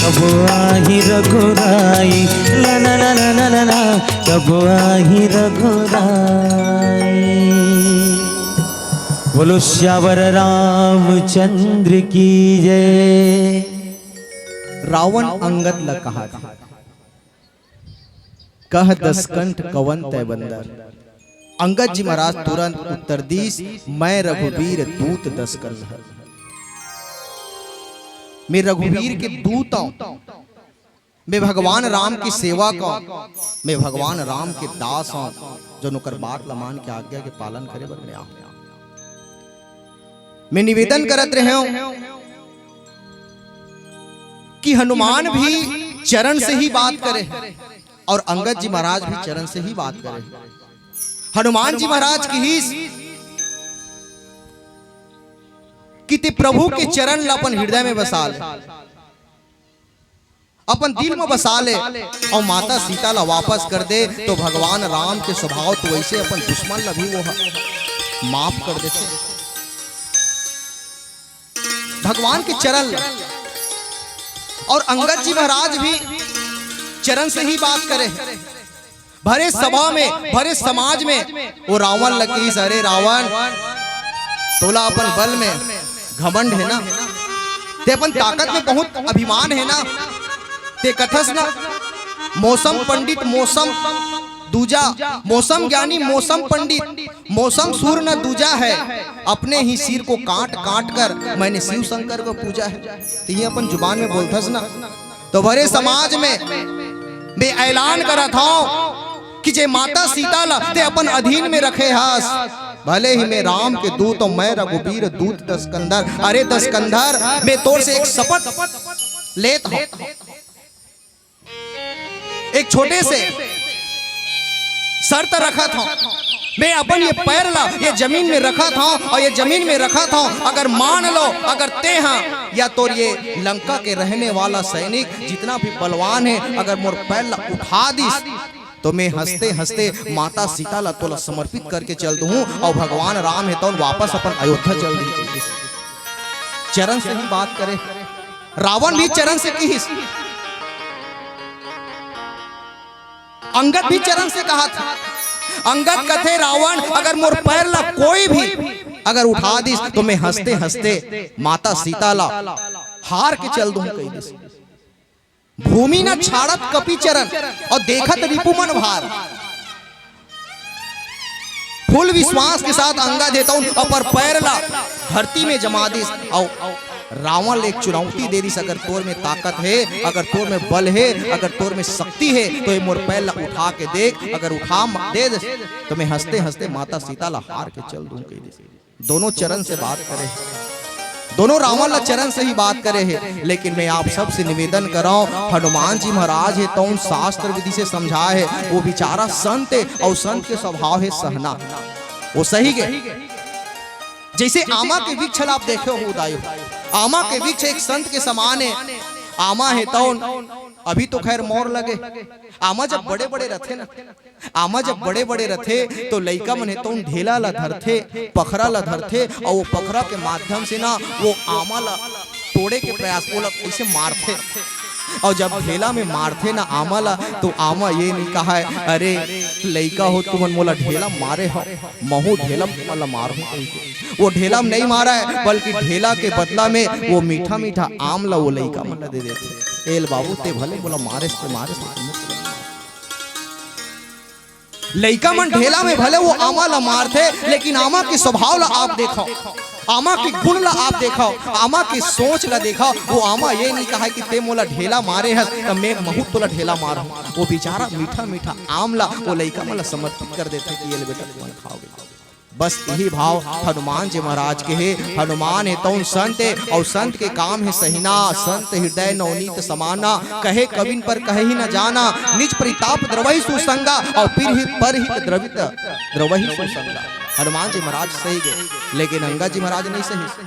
कब आही रघुराई, ला, ला, ला, कब आही रघुराई। बोलो सियावर रामचंद्र की जय। रावण अंगद ल कहा था, कह दसकंठ कवन तै बंदर। अंगद जी महाराज तुरंत उत्तर दीस, मैं रघुवीर दूत दसकंठ हूँ। मैं रघुवीर के दूत हूँ। मैं भगवान राम के सेवक हूँ, मैं भगवान राम के दास हूँ, जो ओकर बात ल मान के आज्ञा के पालन करे बर मैं आहूँ। मैं निवेदन करत रहे हूँ कि हनुमान भी चरण से ही बात करे और अंगद जी महाराज भी चरण से ही बात करे। हनुमान जी महाराज किहिस कि ते प्रभु के चरण ल अपन हृदय में बसा ले, अपन दिल म बसा ले अउ माता सीता ला वापस कर दे, तो भगवान राम के स्वभाव तो वैसे अपन दुश्मन ला भी वो ह-, माफ कर देथे। भगवान के चरण ला। और अंगद जी महाराज भी चरण से ही बात करे। भरे सभा में, भरे समाज में वो रावण ल किहिस, "अरे रावण, तोला अपन बल में घमंड हे ना, ते अपन ताकत में बहुत अभिमान हे ना, ते कथस ना मौसम पंडित मौसम दूजा, मौसम ज्ञानी मौसम पंडित, मौसम सूर न दूजा है, अपने ही सिर को काट काट कर मैंने शिव शंकर को पूजा है। तो ये अपन जुबान में बोलथस ना, तो भरे समाज में मैं ऐलान करत हौं कि जे माता सीता ला ते अपन अधीन में रखे हस, भले ही मैं राम के दूत अउ मैं रघुबीर दूत दसकंधर। अरे दसकंधर, मैं तोर से एक शपथ लेत हौं, एक छोटे से शर्त रखत हौं, मैं अपन ये पैर ला ये जमीन में रखत हौं अउ ये जमीन में रखत हौं, अगर मान लो, अगर ते हा या तोर ये लंका के रहने वाला सैनिक जितना भी बलवान है, अगर मोर पैर ला उठा दिस, तो मैं हंसते हंसते माता सीता ला तोला समर्पित करके चल दूहूं अउ भगवान राम हे तौन वापस अपन अयोध्या चल दी। चरण से ही बात करे, रावण भी चरण से किहिस, अंगद भी चरण से कहा था। अंगद कथे, रावण अगर मोर पैर ला कोई भी अगर उठा दिस, तो मैं हंसते हंसते माता सीता ला हार के चल दूं, कही दिस। भूमि न छाड़त कपि चरण, अउ देखत रिपु मन भार। फुल विश्वास के साथ अंगद हे तउन अपन पैर ला धरती में जमा दिस, अउ रावण ले एक चुनौती दे दिस, अगर तोर में ताकत हे, अगर तोर में बल हे, अगर तोर में शक्ति हे, तो ये मोर पैर ला उठा के देख, अगर उठा म-, दे दे, तो मैं हंसते हंसते माता सीता ला हार के चल दूं, कही दिस। दोनों चरण से बात करे, दोनों रावण ला चरण से ही बात करे हे। लेकिन मैं आप सबसे निवेदन करौं, हनुमान जी महाराज हे तउन शास्त्र विधि से समझाए हे, वो बेचारा संत हे अउ संत के स्वभाव हे सहना। वो सही गे, जैसे आमा के वृक्ष ला आप देखे हो उदायो, आमा के वृक्ष एक संत के समान हे। आमा हे तउन अभी तो खैर मोर लगे, आमा जब बड़े बड़े रथे ना, आमा जब बड़े-बड़े रथे, तो लइका मन हे तउन ढेला ला धरथे, पखरा ला धरथे, अउ वो पखरा के माध्यम से ना वो आमा ला तोड़े के प्रयास, ओला ऐसे मारथे। अउ जब ढेला में मारथे ना आमा ला, तो आमा ये नहीं कहा है, "अरे लइका हो, तुमन मोला ढेला मारे हो, महू ढेला वाला मार हो," कही के। वो ढेला में नहीं मारा है, बल्कि ढेला के बदला में वो मीठा-मीठा आम ला वो लइका मन ला दे देथे। "एल बाबू, ते भले मोला मारे से मारे से।" लइका मन ढेला में भले वो आमा ला मारथे, लेकिन आमा के स्वभाव ला आप देखव, आमा के गुण ला आप देखव, आमा के सोच ला देखव। वो आमा ये नहीं कहा कि ते मोला ढेला मारे हस, त मैं महू तोला ढेला मारहूं। वो बेचारा मीठा मीठा आम ला वो लइका मन ला समर्पित कर देथे कि ये ले बेटा, तुमन खाओ बेटा। बस यही भाव हनुमान जी महाराज के हे। हनुमान हे तउन संत हे, अउ संत के काम हे सहिना। संत हृदय नवनीत समाना, कहे कविन पर कहे ही न जाना। निज परिताप द्रवहि सुसंगा, अउ पिर ही पर ही द्रवित द्रवहि सुसंगा। हनुमान जी महाराज सही गे, लेकिन अंगद जी महाराज नहीं सही।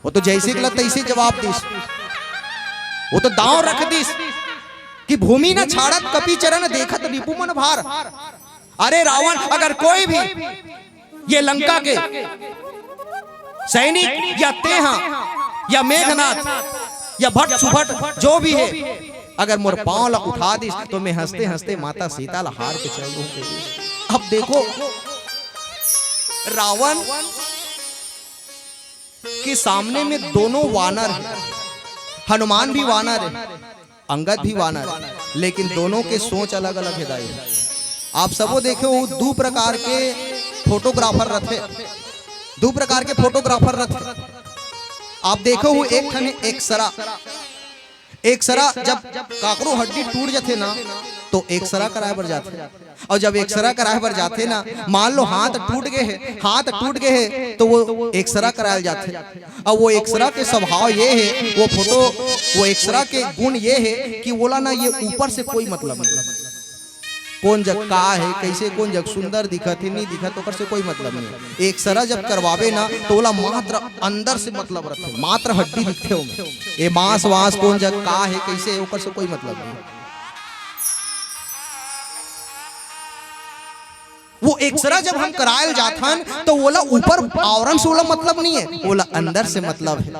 वो तो जैसे के ला तैसे जवाब दिस, वो तो दांव रख दिस कि भूमि न छाड़त कपि चरण, देखत रिपु मन भार। अरे रावण, अगर कोई भी ये लंका के सैनिक या तेहा या मेघनाथ या भट सुभट जो भी हे, अगर मोर पांव ला उठा दिस, तो मैं हंसते हंसते माता सीता ला हार के चल दूं। अब देखो, रावण के सामने में दोनों वानर हे, हनुमान भी वानर हे, अंगद भी वानर हे, लेकिन दोनों के सोच अलग-अलग हे दाई। आप सबो देखे हो, दू प्रकार के फोटोग्राफर रथे, दू प्रकार के फोटोग्राफर रथे। आप देखे हो, एक ठन एक्सरा, एक्सरा जब काकरो हड्डी टूट जाथे ना, तो एक्सरा कराए बर जाथे। अउ जब एक्सरा कराए बर जाथे ना, मान लो हाथ टूट गे हे, हाथ टूट गे हे, तो वो एक्सरा कराए जाथे। अउ वो एक्सरा के स्वभाव ये हे, वो फोटो, वो एक्सरा के गुण ये हे कि ओला ना ये ऊपर से कोई मतलब नहीं। कोन जग का हे, कइसे कोन जग सुंदर दिखत हे, नहीं दिखत, ओकर से कोई मतलब नहीं हे। एक्सरा जब करवाबे ना, तो ओला मात्र अंदर से मतलब रथे, मात्र हड्डी दिखथे ओमे। ए मांस वांस कोन जग का हे, कइसे हे, ओकर से कोई मतलब नहीं हे। वो एक्सरा जब हम करायल जाथन, तो ओला ऊपर आवरण से ओला मतलब नहीं हे, ओला अंदर से मतलब हे।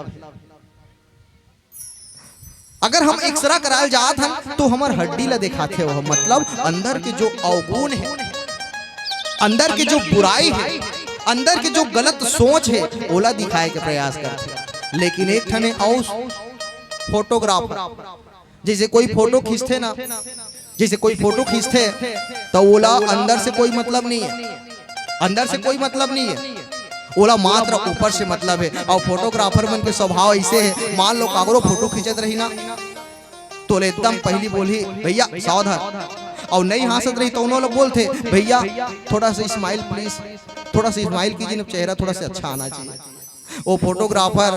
अगर हम एक्सरा करायल जात हन, तो हमर हड्डी ला दिखाथे, वो मतलब अंदर के जो अवगुण हे, अंदर के जो बुराई हे, अंदर के जो गलत सोच हे, ओला दिखाए के प्रयास करथे। लेकिन एक ठने अउ फोटोग्राफर, जैसे कोई फोटो खींचथे ना, जैसे कोई फोटो खींचथे, तो ओला अंदर से कोई मतलब नहीं है, अंदर से कोई मतलब नहीं है, ओला मात्र ऊपर से मतलब है। और फोटोग्राफर मन के स्वभाव ऐसे है, मान लो काकरो फोटो खींचत रही ना, तो ले एकदम पहली बोलही, "भैया, सावधान।" और नहीं हाँसत रही, तो उन्होंने बोलथे, "भैया, थोड़ा सा स्माइल प्लीज, थोड़ा सा स्माइल कीजिए ना, चेहरा थोड़ा सा अच्छा आना चाहिए।" वो फोटोग्राफर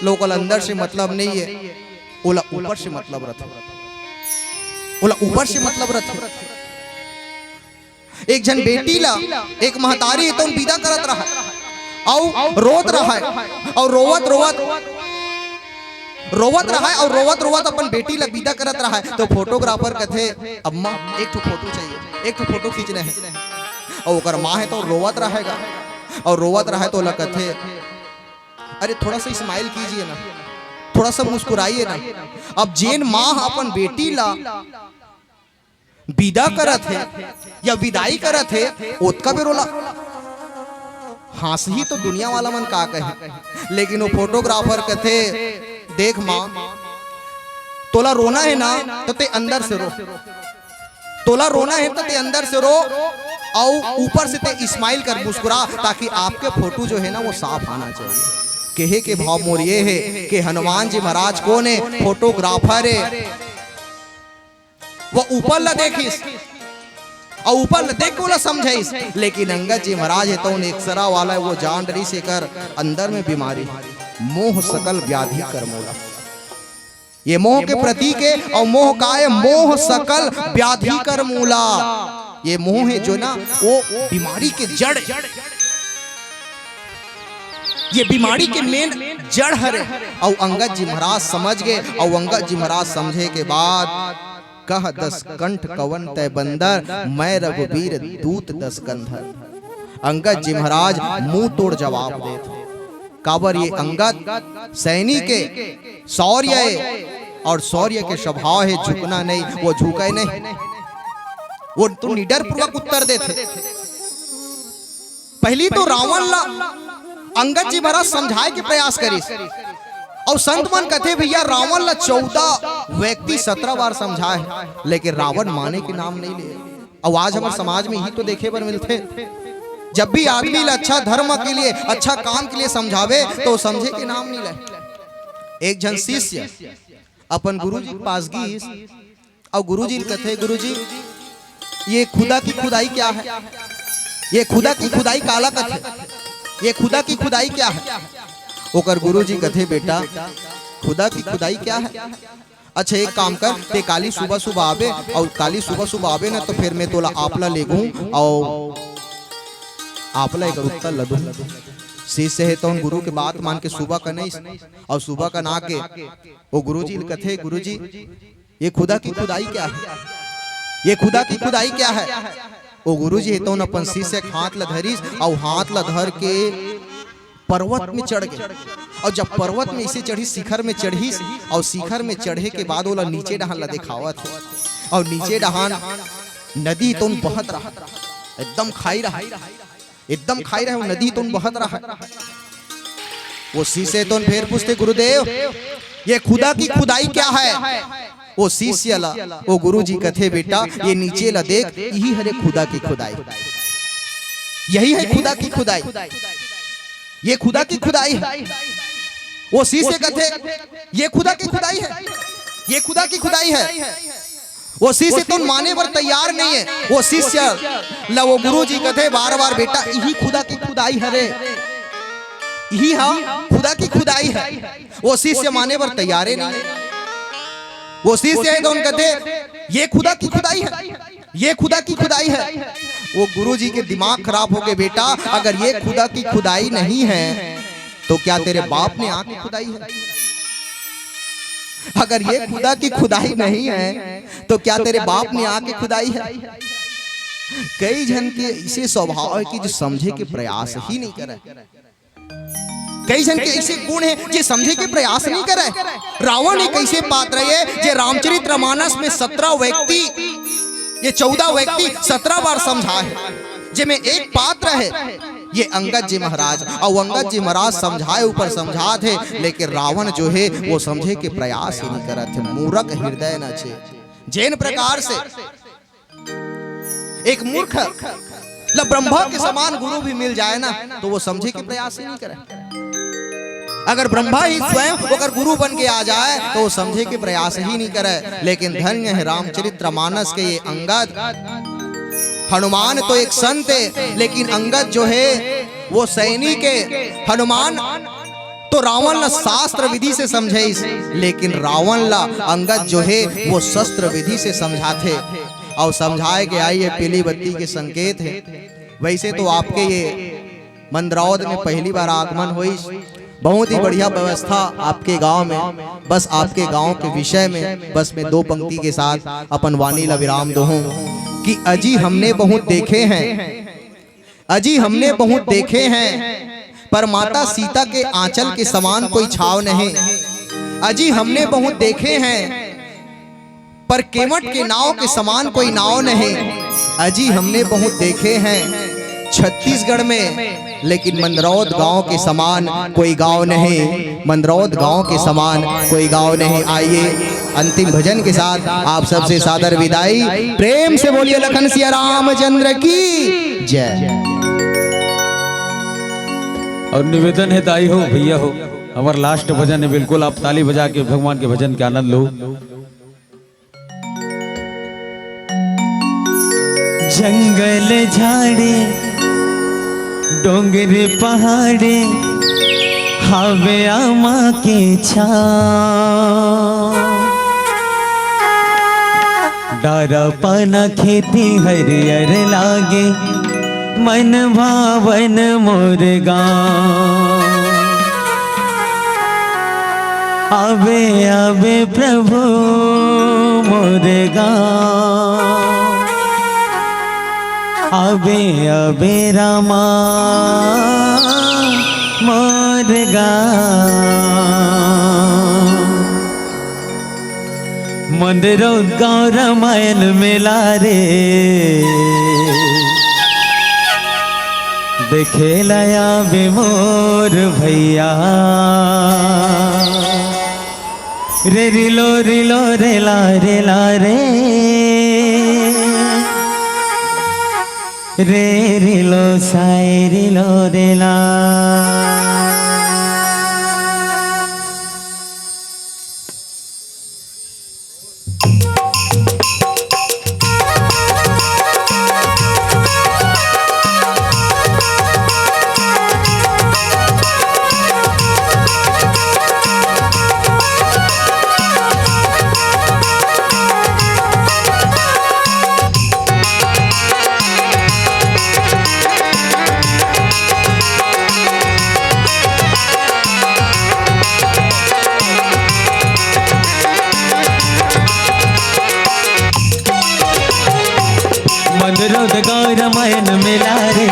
लोग ल अंदर से मतलब नहीं है, ओला ऊपर से मतलब रथे, ओला ऊपर से मतलब रथे। एक झन बेटी ला एक महतारी तो विदा करत रहा, अउ रोत रहा, अउ रोवत रोवत रोवत रहा, अउ रोवत रोवत अपन बेटी ला विदा करत रहा, तो फोटोग्राफर कथे, "अम्मा, एक ठो फोटो चाहिए, एक ठो फोटो खींचना है।" अउ ओकर माँ है तो रोवत रहेगा, अउ रोवत रहा है तो ओला कथे, "अरे, थोड़ा सा स्माइल कीजिए ना, थोड़ा सा मुस्कुराइए ना।" अब जेन माँ ह अपन बेटी ला विदा करत हे या विदाई करत हे, ओतका बेर ओला हाँसही तो दुनिया वाला मन का कही, लेकिन वो फोटोग्राफर कथे, "देख माँ, तोला रोना है ना, तो ते अंदर से रो, तोला रोना है तो ते अंदर से रो, अउ ऊपर से ते स्माइल कर, मुस्कुरा, ताकि आपके फोटो जो है ना, वो साफ आना चाहिए।" कहे के भाव मोर ये है कि हनुमान जी महाराज कौन है? फोटोग्राफर है। वो ऊपर ला देखिस, अउ ऊपर ला देख के ओला समझाइस, लेकिन अंगद जी महाराज है तो उन एक्सरा वाला है, वो जान डरिस एकर अंदर में बीमारी, मोह सकल व्याधि कर मूला। ये मोह के प्रतीक है, अउ मोह का है? मोह सकल व्याधि कर मूला। ये मोह है जो ना, वो बीमारी के जड़ है, ये बीमारी के मेन जड़ हरे। अउ अंगद जी महाराज समझ गए, अउ अंगद जी महाराज समझे के बाद, "कह दस कंठ कवन तै बंदर, मैं रघुबीर दूत दस कंधर।" अंगद जी महाराज मुंह तोड़ जवाब देत। काबर ये अंगद सैनिक है, शौर्य है, और शौर्य के स्वभाव है झुकना नहीं, वो झुके नहीं, वो तो निडर पूर्वक उत्तर देथे। पहली तो रावण ला अंगद जी महाराज समझाए के प्रयास करिस, और संत मन कथे, "भैया, रावण ला चौदह व्यक्ति सत्रह बार समझाए, लेकिन रावण माने के नाम नहीं ले।" अउ आज हमर समाज में यही तो देखे बर मिलथे, जब भी आदमी ला अच्छा धर्म के लिए, अच्छा काम के लिए समझावे, तो समझे के नाम नहीं ले। एक झन शिष्य अपन गुरुजी के पास गीस, अउ गुरुजी ल कथे, "गुरुजी, ये खुदा की खुदाई क्या है? ये खुदा की खुदाई काला कथे? ये खुदा की खुदाई क्या है?" ओकर गुरुजी कथे, "बेटा, खुदा की खुदाई क्या है? अच्छा, एक काम कर, ते काली सुबह सुबह आबे, अउ काली सुबह सुबह आबे ना, तो फिर मैं तोला आपला लेगहूं, अउ आपला एकर उत्तर ल दूं।" शिष्य हे तौन गुरु के बात मान के सुबह कन आइस, अउ सुबह कन आके ओ गुरुजी ल कथे, "गुरुजी, ये खुदा की खुदाई क्या है? ये खुदा की खुदाई क्या है?" ओ गुरुजी हे तौन अपन शिष्य के हाथ ल धरिस, अउ हाथ ल धर के पर्वत में चढ़ गे। अउ जब पर्वत में इसे चढ़िस, शिखर में चढ़िस, अउ शिखर में चढ़े के बाद ओला नीचे डहान ला देखावत हे, अउ नीचे डहान नदी तौन बहत रहा, एकदम खाई रहा, एकदम खाई रहा, वो नदी तौन बहत रहा। वो शिष्य तौन फेर पूछथे, "गुरुदेव, ये खुदा की खुदाई क्या है?" वो शिष्य ला वो गुरुजी कथे, "बेटा, ये नीचे ला देख, यही हरे खुदा की खुदाई, यही है खुदा की खुदाई, ये खुदा की खुदाई है।" वो शिष्य कथे, "ये खुदा की खुदाई है, ये खुदा की खुदाई है।" वो शिष्य तो माने बर तैयार नहीं है। वो शिष्य ला वो गुरुजी कथे बार बार, "बेटा, यही खुदा की खुदाई हरे, यही हा खुदा की खुदाई है।" वो शिष्य माने बर तैयार ही नहीं है। वो शिष्य हे तौन कथे, "ये खुदा की खुदाई है, ये खुदा की खुदाई है।" वो गुरुजी के दिमाग खराब हो गए, "बेटा, अगर ये खुदा की खुदाई नहीं है, तो क्या तेरे बाप ने आके खुदाई है? अगर ये खुदा की खुदाई नहीं है, तो क्या तेरे बाप ने आके खुदाई है?" कई झन के ऐसे स्वभाव है कि जो समझे के प्रयास ही नहीं करे। कई झन के ऐसे गुण हे, जे समझे के प्रयास नहीं करे। रावण एक ऐसे पात्र हे, जे रामचरित मानस में सत्रह व्यक्ति, ये चौदह व्यक्ति सत्रह बार समझा हे, जेमे एक पात्र हे, ये अंगद जी महाराज। अउ अंगद जी महाराज समझाए ऊपर समझात हे, लेकिन रावण जो हे, वो समझे के प्रयास ही नहीं करत हे। मूरख हृदय न छे, जेन प्रकार से एक मूर्ख ल ब्रह्मा के समान गुरु भी मिल जाए ना, तो वो समझे के प्रयास ही नहीं करे। अगर ब्रह्मा ही स्वयं ओकर गुरु बन के आ जाए, तो वो समझे के प्रयास ही नहीं करे। लेकिन धन्य है रामचरित्र मानस के ये अंगद। हनुमान तो एक संत है, लेकिन अंगद जो है, वो सैनिक है। हनुमान तो रावण ला शास्त्र विधि से समझाइस, लेकिन रावण ला अंगद जो है, वो शस्त्र विधि से समझाथे। और समझाए के आई ये पीली बत्ती के संकेत है। वैसे तो आपके ये मंदरौद में पहली बार आगमन होइस, बहुत ही बढ़िया व्यवस्था आपके गांव में। बस आपके गांव के विषय में बस मैं दो पंक्ति के साथ अपन वाणी ला विराम दूं कि अजी हमने बहुत देखे हैं, अजी हमने बहुत देखे हैं, पर माता सीता के आंचल के समान कोई छाव नहीं। अजी हमने बहुत देखे हैं, पर केवट के नाव के समान कोई नाव नहीं। अजी हमने बहुत देखे हैं छत्तीसगढ़ में, लेकिन मंदरौद गांव के समान कोई गांव नहीं, मंदरौद गांव के समान कोई गांव नहीं। आइए, अंतिम भजन के साथ आप सबसे सादर विदाई। प्रेम से बोलिए लखन सिया रामचंद्र की जय। और निवेदन है, दाई हो, भैया हो, हमारा लास्ट भजन है, बिल्कुल आप ताली बजा के भगवान के भजन के आनंद लो। जंगल झाड़ी, डोंगर पहाड़ी, हवे आमा के छाँव। डारा पाना खेती हरियर लागे, मन भावन मोर गाँव। आवे, आवे प्रभु मोर गाँव। आवे, आवे रामा मोर गाँव। मंदरौद गाँव रामायण मेला रे, देखे ला आवे मोर भैया। रे रिलो रिलो रे ला रे ला रे, रे रिलो साई रिलो रे ला। मंदरौद गाँव रामायण मेला रे,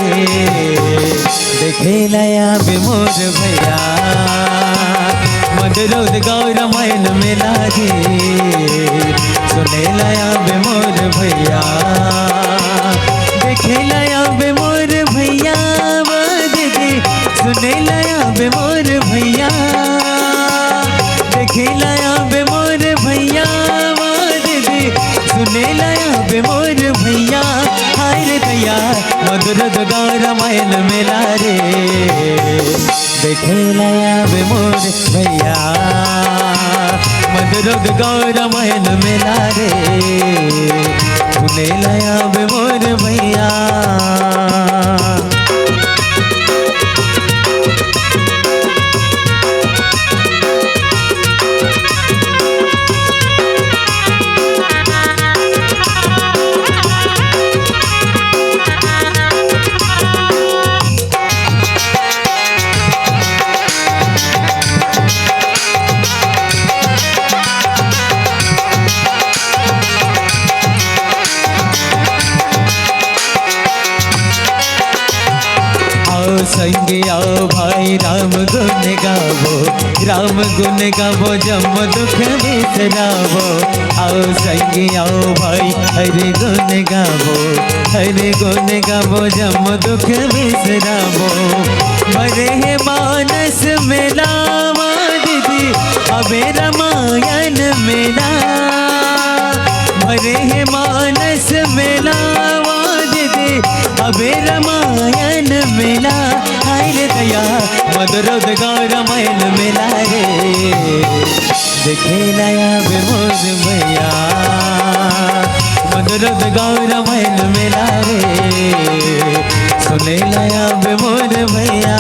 देखे ला आवे मोर भैया। मंदरौद गाँव रामायण मेला रे, सुने ला आवे मोर भैया। देखे ला आवे मोर भैया, वो दीदी, सुने ला आवे मोर भैया। देखे ला आवे मोर भैया, वो दीदी, सुने ला आवे मोर भैया। हाय रे दैया, मंदरौद गाँव रामायण मेला रे, देखे ला आवे मोर भैया। मंदरौद गाँव रामायण मेला रे, सुने ला आवे मोर भैया। आओ संगी आओ भाई, राम गुण गावो, राम गुण गावो, जम दुख बिसरावो। आओ संगी आओ भाई, हरि गुण गावो, हरि गुण गावो, जम दुख बिसरावो। भरे हे मानस मेला, वा दीदी, अबे रामायण मेला। अरे हे मानस मेला, आवाज दे, अबे रामायण मेला, हाय रे दया, मधुरौद गाँव रामायण मेला रे। देखे लाया बे मोर भैया, मधुरौद गाँव रामायण मेला रे। सुने लाया बे मोर भैया।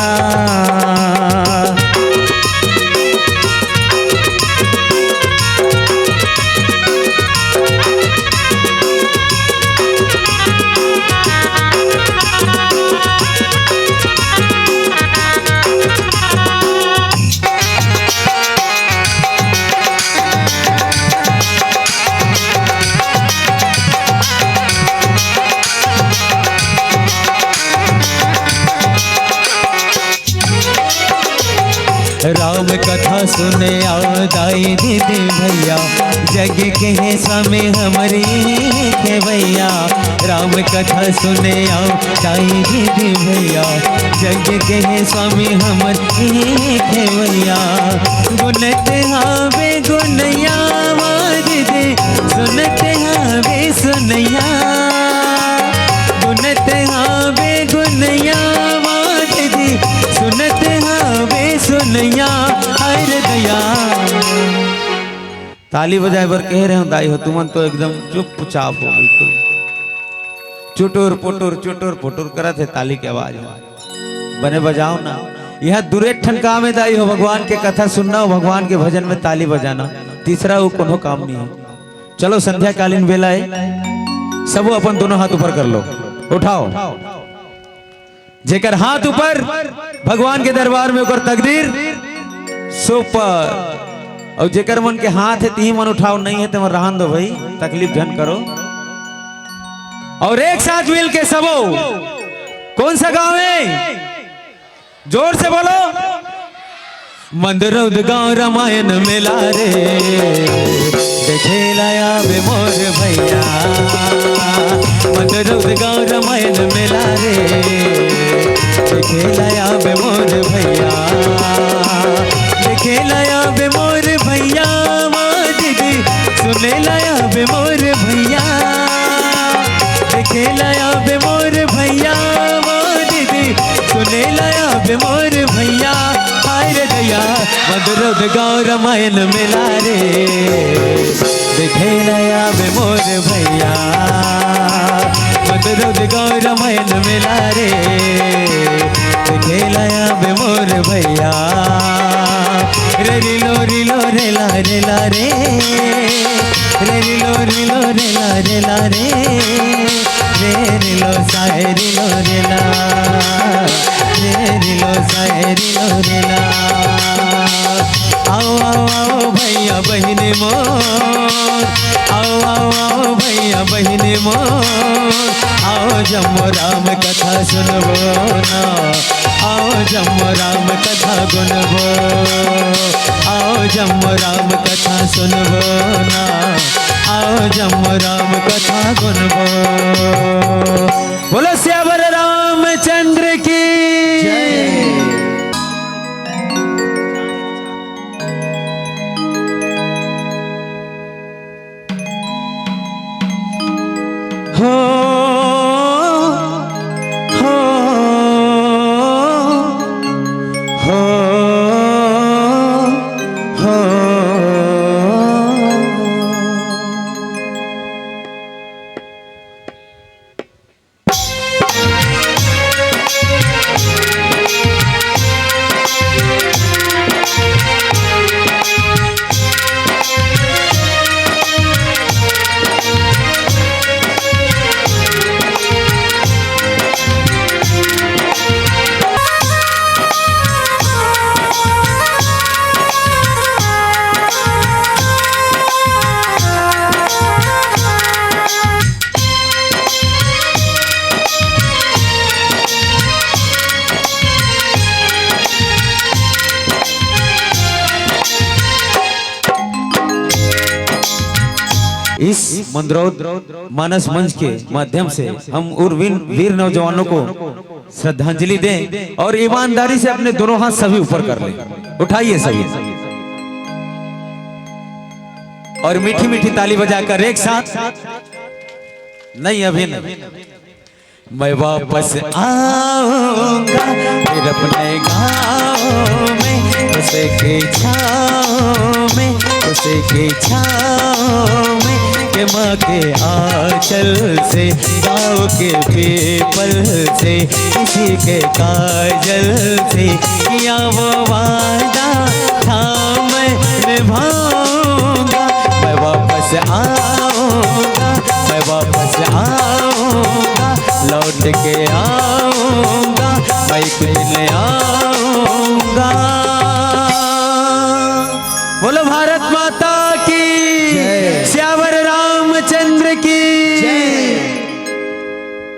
राम कथा सुने आओ दाई दीदी भैया, जग के हे स्वामी हमरी खेवैया। राम कथा सुने आओ दाई दीदी भैया, जग के हे स्वामी हमरी खेवैया। गुनत हावे गुनैया, आवाज दे, सुनत हावे सुनैया। गुनत हावे गुनैया, आवाज दे, सुनत हावे सुनैया। हाय रे दया। ताली बजाए बर कहे रहे हूँ दाई हो, तुमन तो एकदम चुपचाप हो, बिल्कुल चुटुर पुटुर चुटुर पुटुर करत हे ताली के आवाज। बने बजाओ ना। यह दुरे ठन काम हे दाई हो, भगवान के कथा सुनना हो, भगवान के भजन में ताली बजाना, तीसरा वो कोनो काम नहीं है। चलो, संध्याकालीन बेला है, सबो अपन दोनों हाथ ऊपर कर लो, उठाओ। जेकर हाथ ऊपर, भगवान के दरबार में ओकर तकदीर सुपर। और जेकर मन के हाथ है, तिही मन उठाओ, नहीं है तो मन रहन दो भाई, तकलीफ झन करो। और एक साथ मिल के सबो, कौन सा गांव है? जोर से बोलो। मंदरौद गांव रामायण मेला रे, देखे लाया बे मोर भैया। मंदरौद गांव रामायण मेला रे, देखे लाया बे मोर भैया। देखे लाया बे मोर भैया, आवाज दे, सुने लाया बे मोर भैया। देखे लाया बे मोर भैया, आवाज दे, सुने लाया बे मोर भैया। हाय रे दया, मधुरौद गाँव रामायण मेला रे। देखे लाया बे मोर भैया, मधुरौद गाँव रामायण मेला रे। देखे लाया बे मोर भैया। रे रिलो रिलो रे ला रे ला रे। रे रिलो रिलो रे ला रे ला रे। रे रिलो साए रिलो रे ला। रे रिलो साए रिलो रे ला। आओ आओ आओ भैया बहिनी मोर। आओ आओ आओ भैया बहिनी मोर। आओ जम्मो राम कथा सुनबो ना। आओ जम्मो राम कथा गुनबो। आओ जम्मो राम कथा सुनबो ना। आओ जम्मो राम कथा गुनबो। बोलो सियावर रामचंद्र की जय। हो, हो, हो, हो। इस मंदरौद मानस मंच के माध्यम से हम उन वीर, वीर नौजवानों को श्रद्धांजलि दें और ईमानदारी से अपने दोनों हाथ सभी ऊपर कर लें। उठाइए सभी। और मीठी मीठी ताली बजाकर एक साथ। नहीं, अभी नहीं। मैं वापस आऊंगा फिर अपने गाँव में, उसी की छाँव में, उसी की छाँव में, कि माँ के आंचल से, गाँव के पीपल से, किसी के काजल से, किया वो वादा था मैं निभाऊंगा। मैं वापस आऊंगा, मैं वापस आऊंगा, लौट के आऊंगा, मैं एक दिन आऊंगा।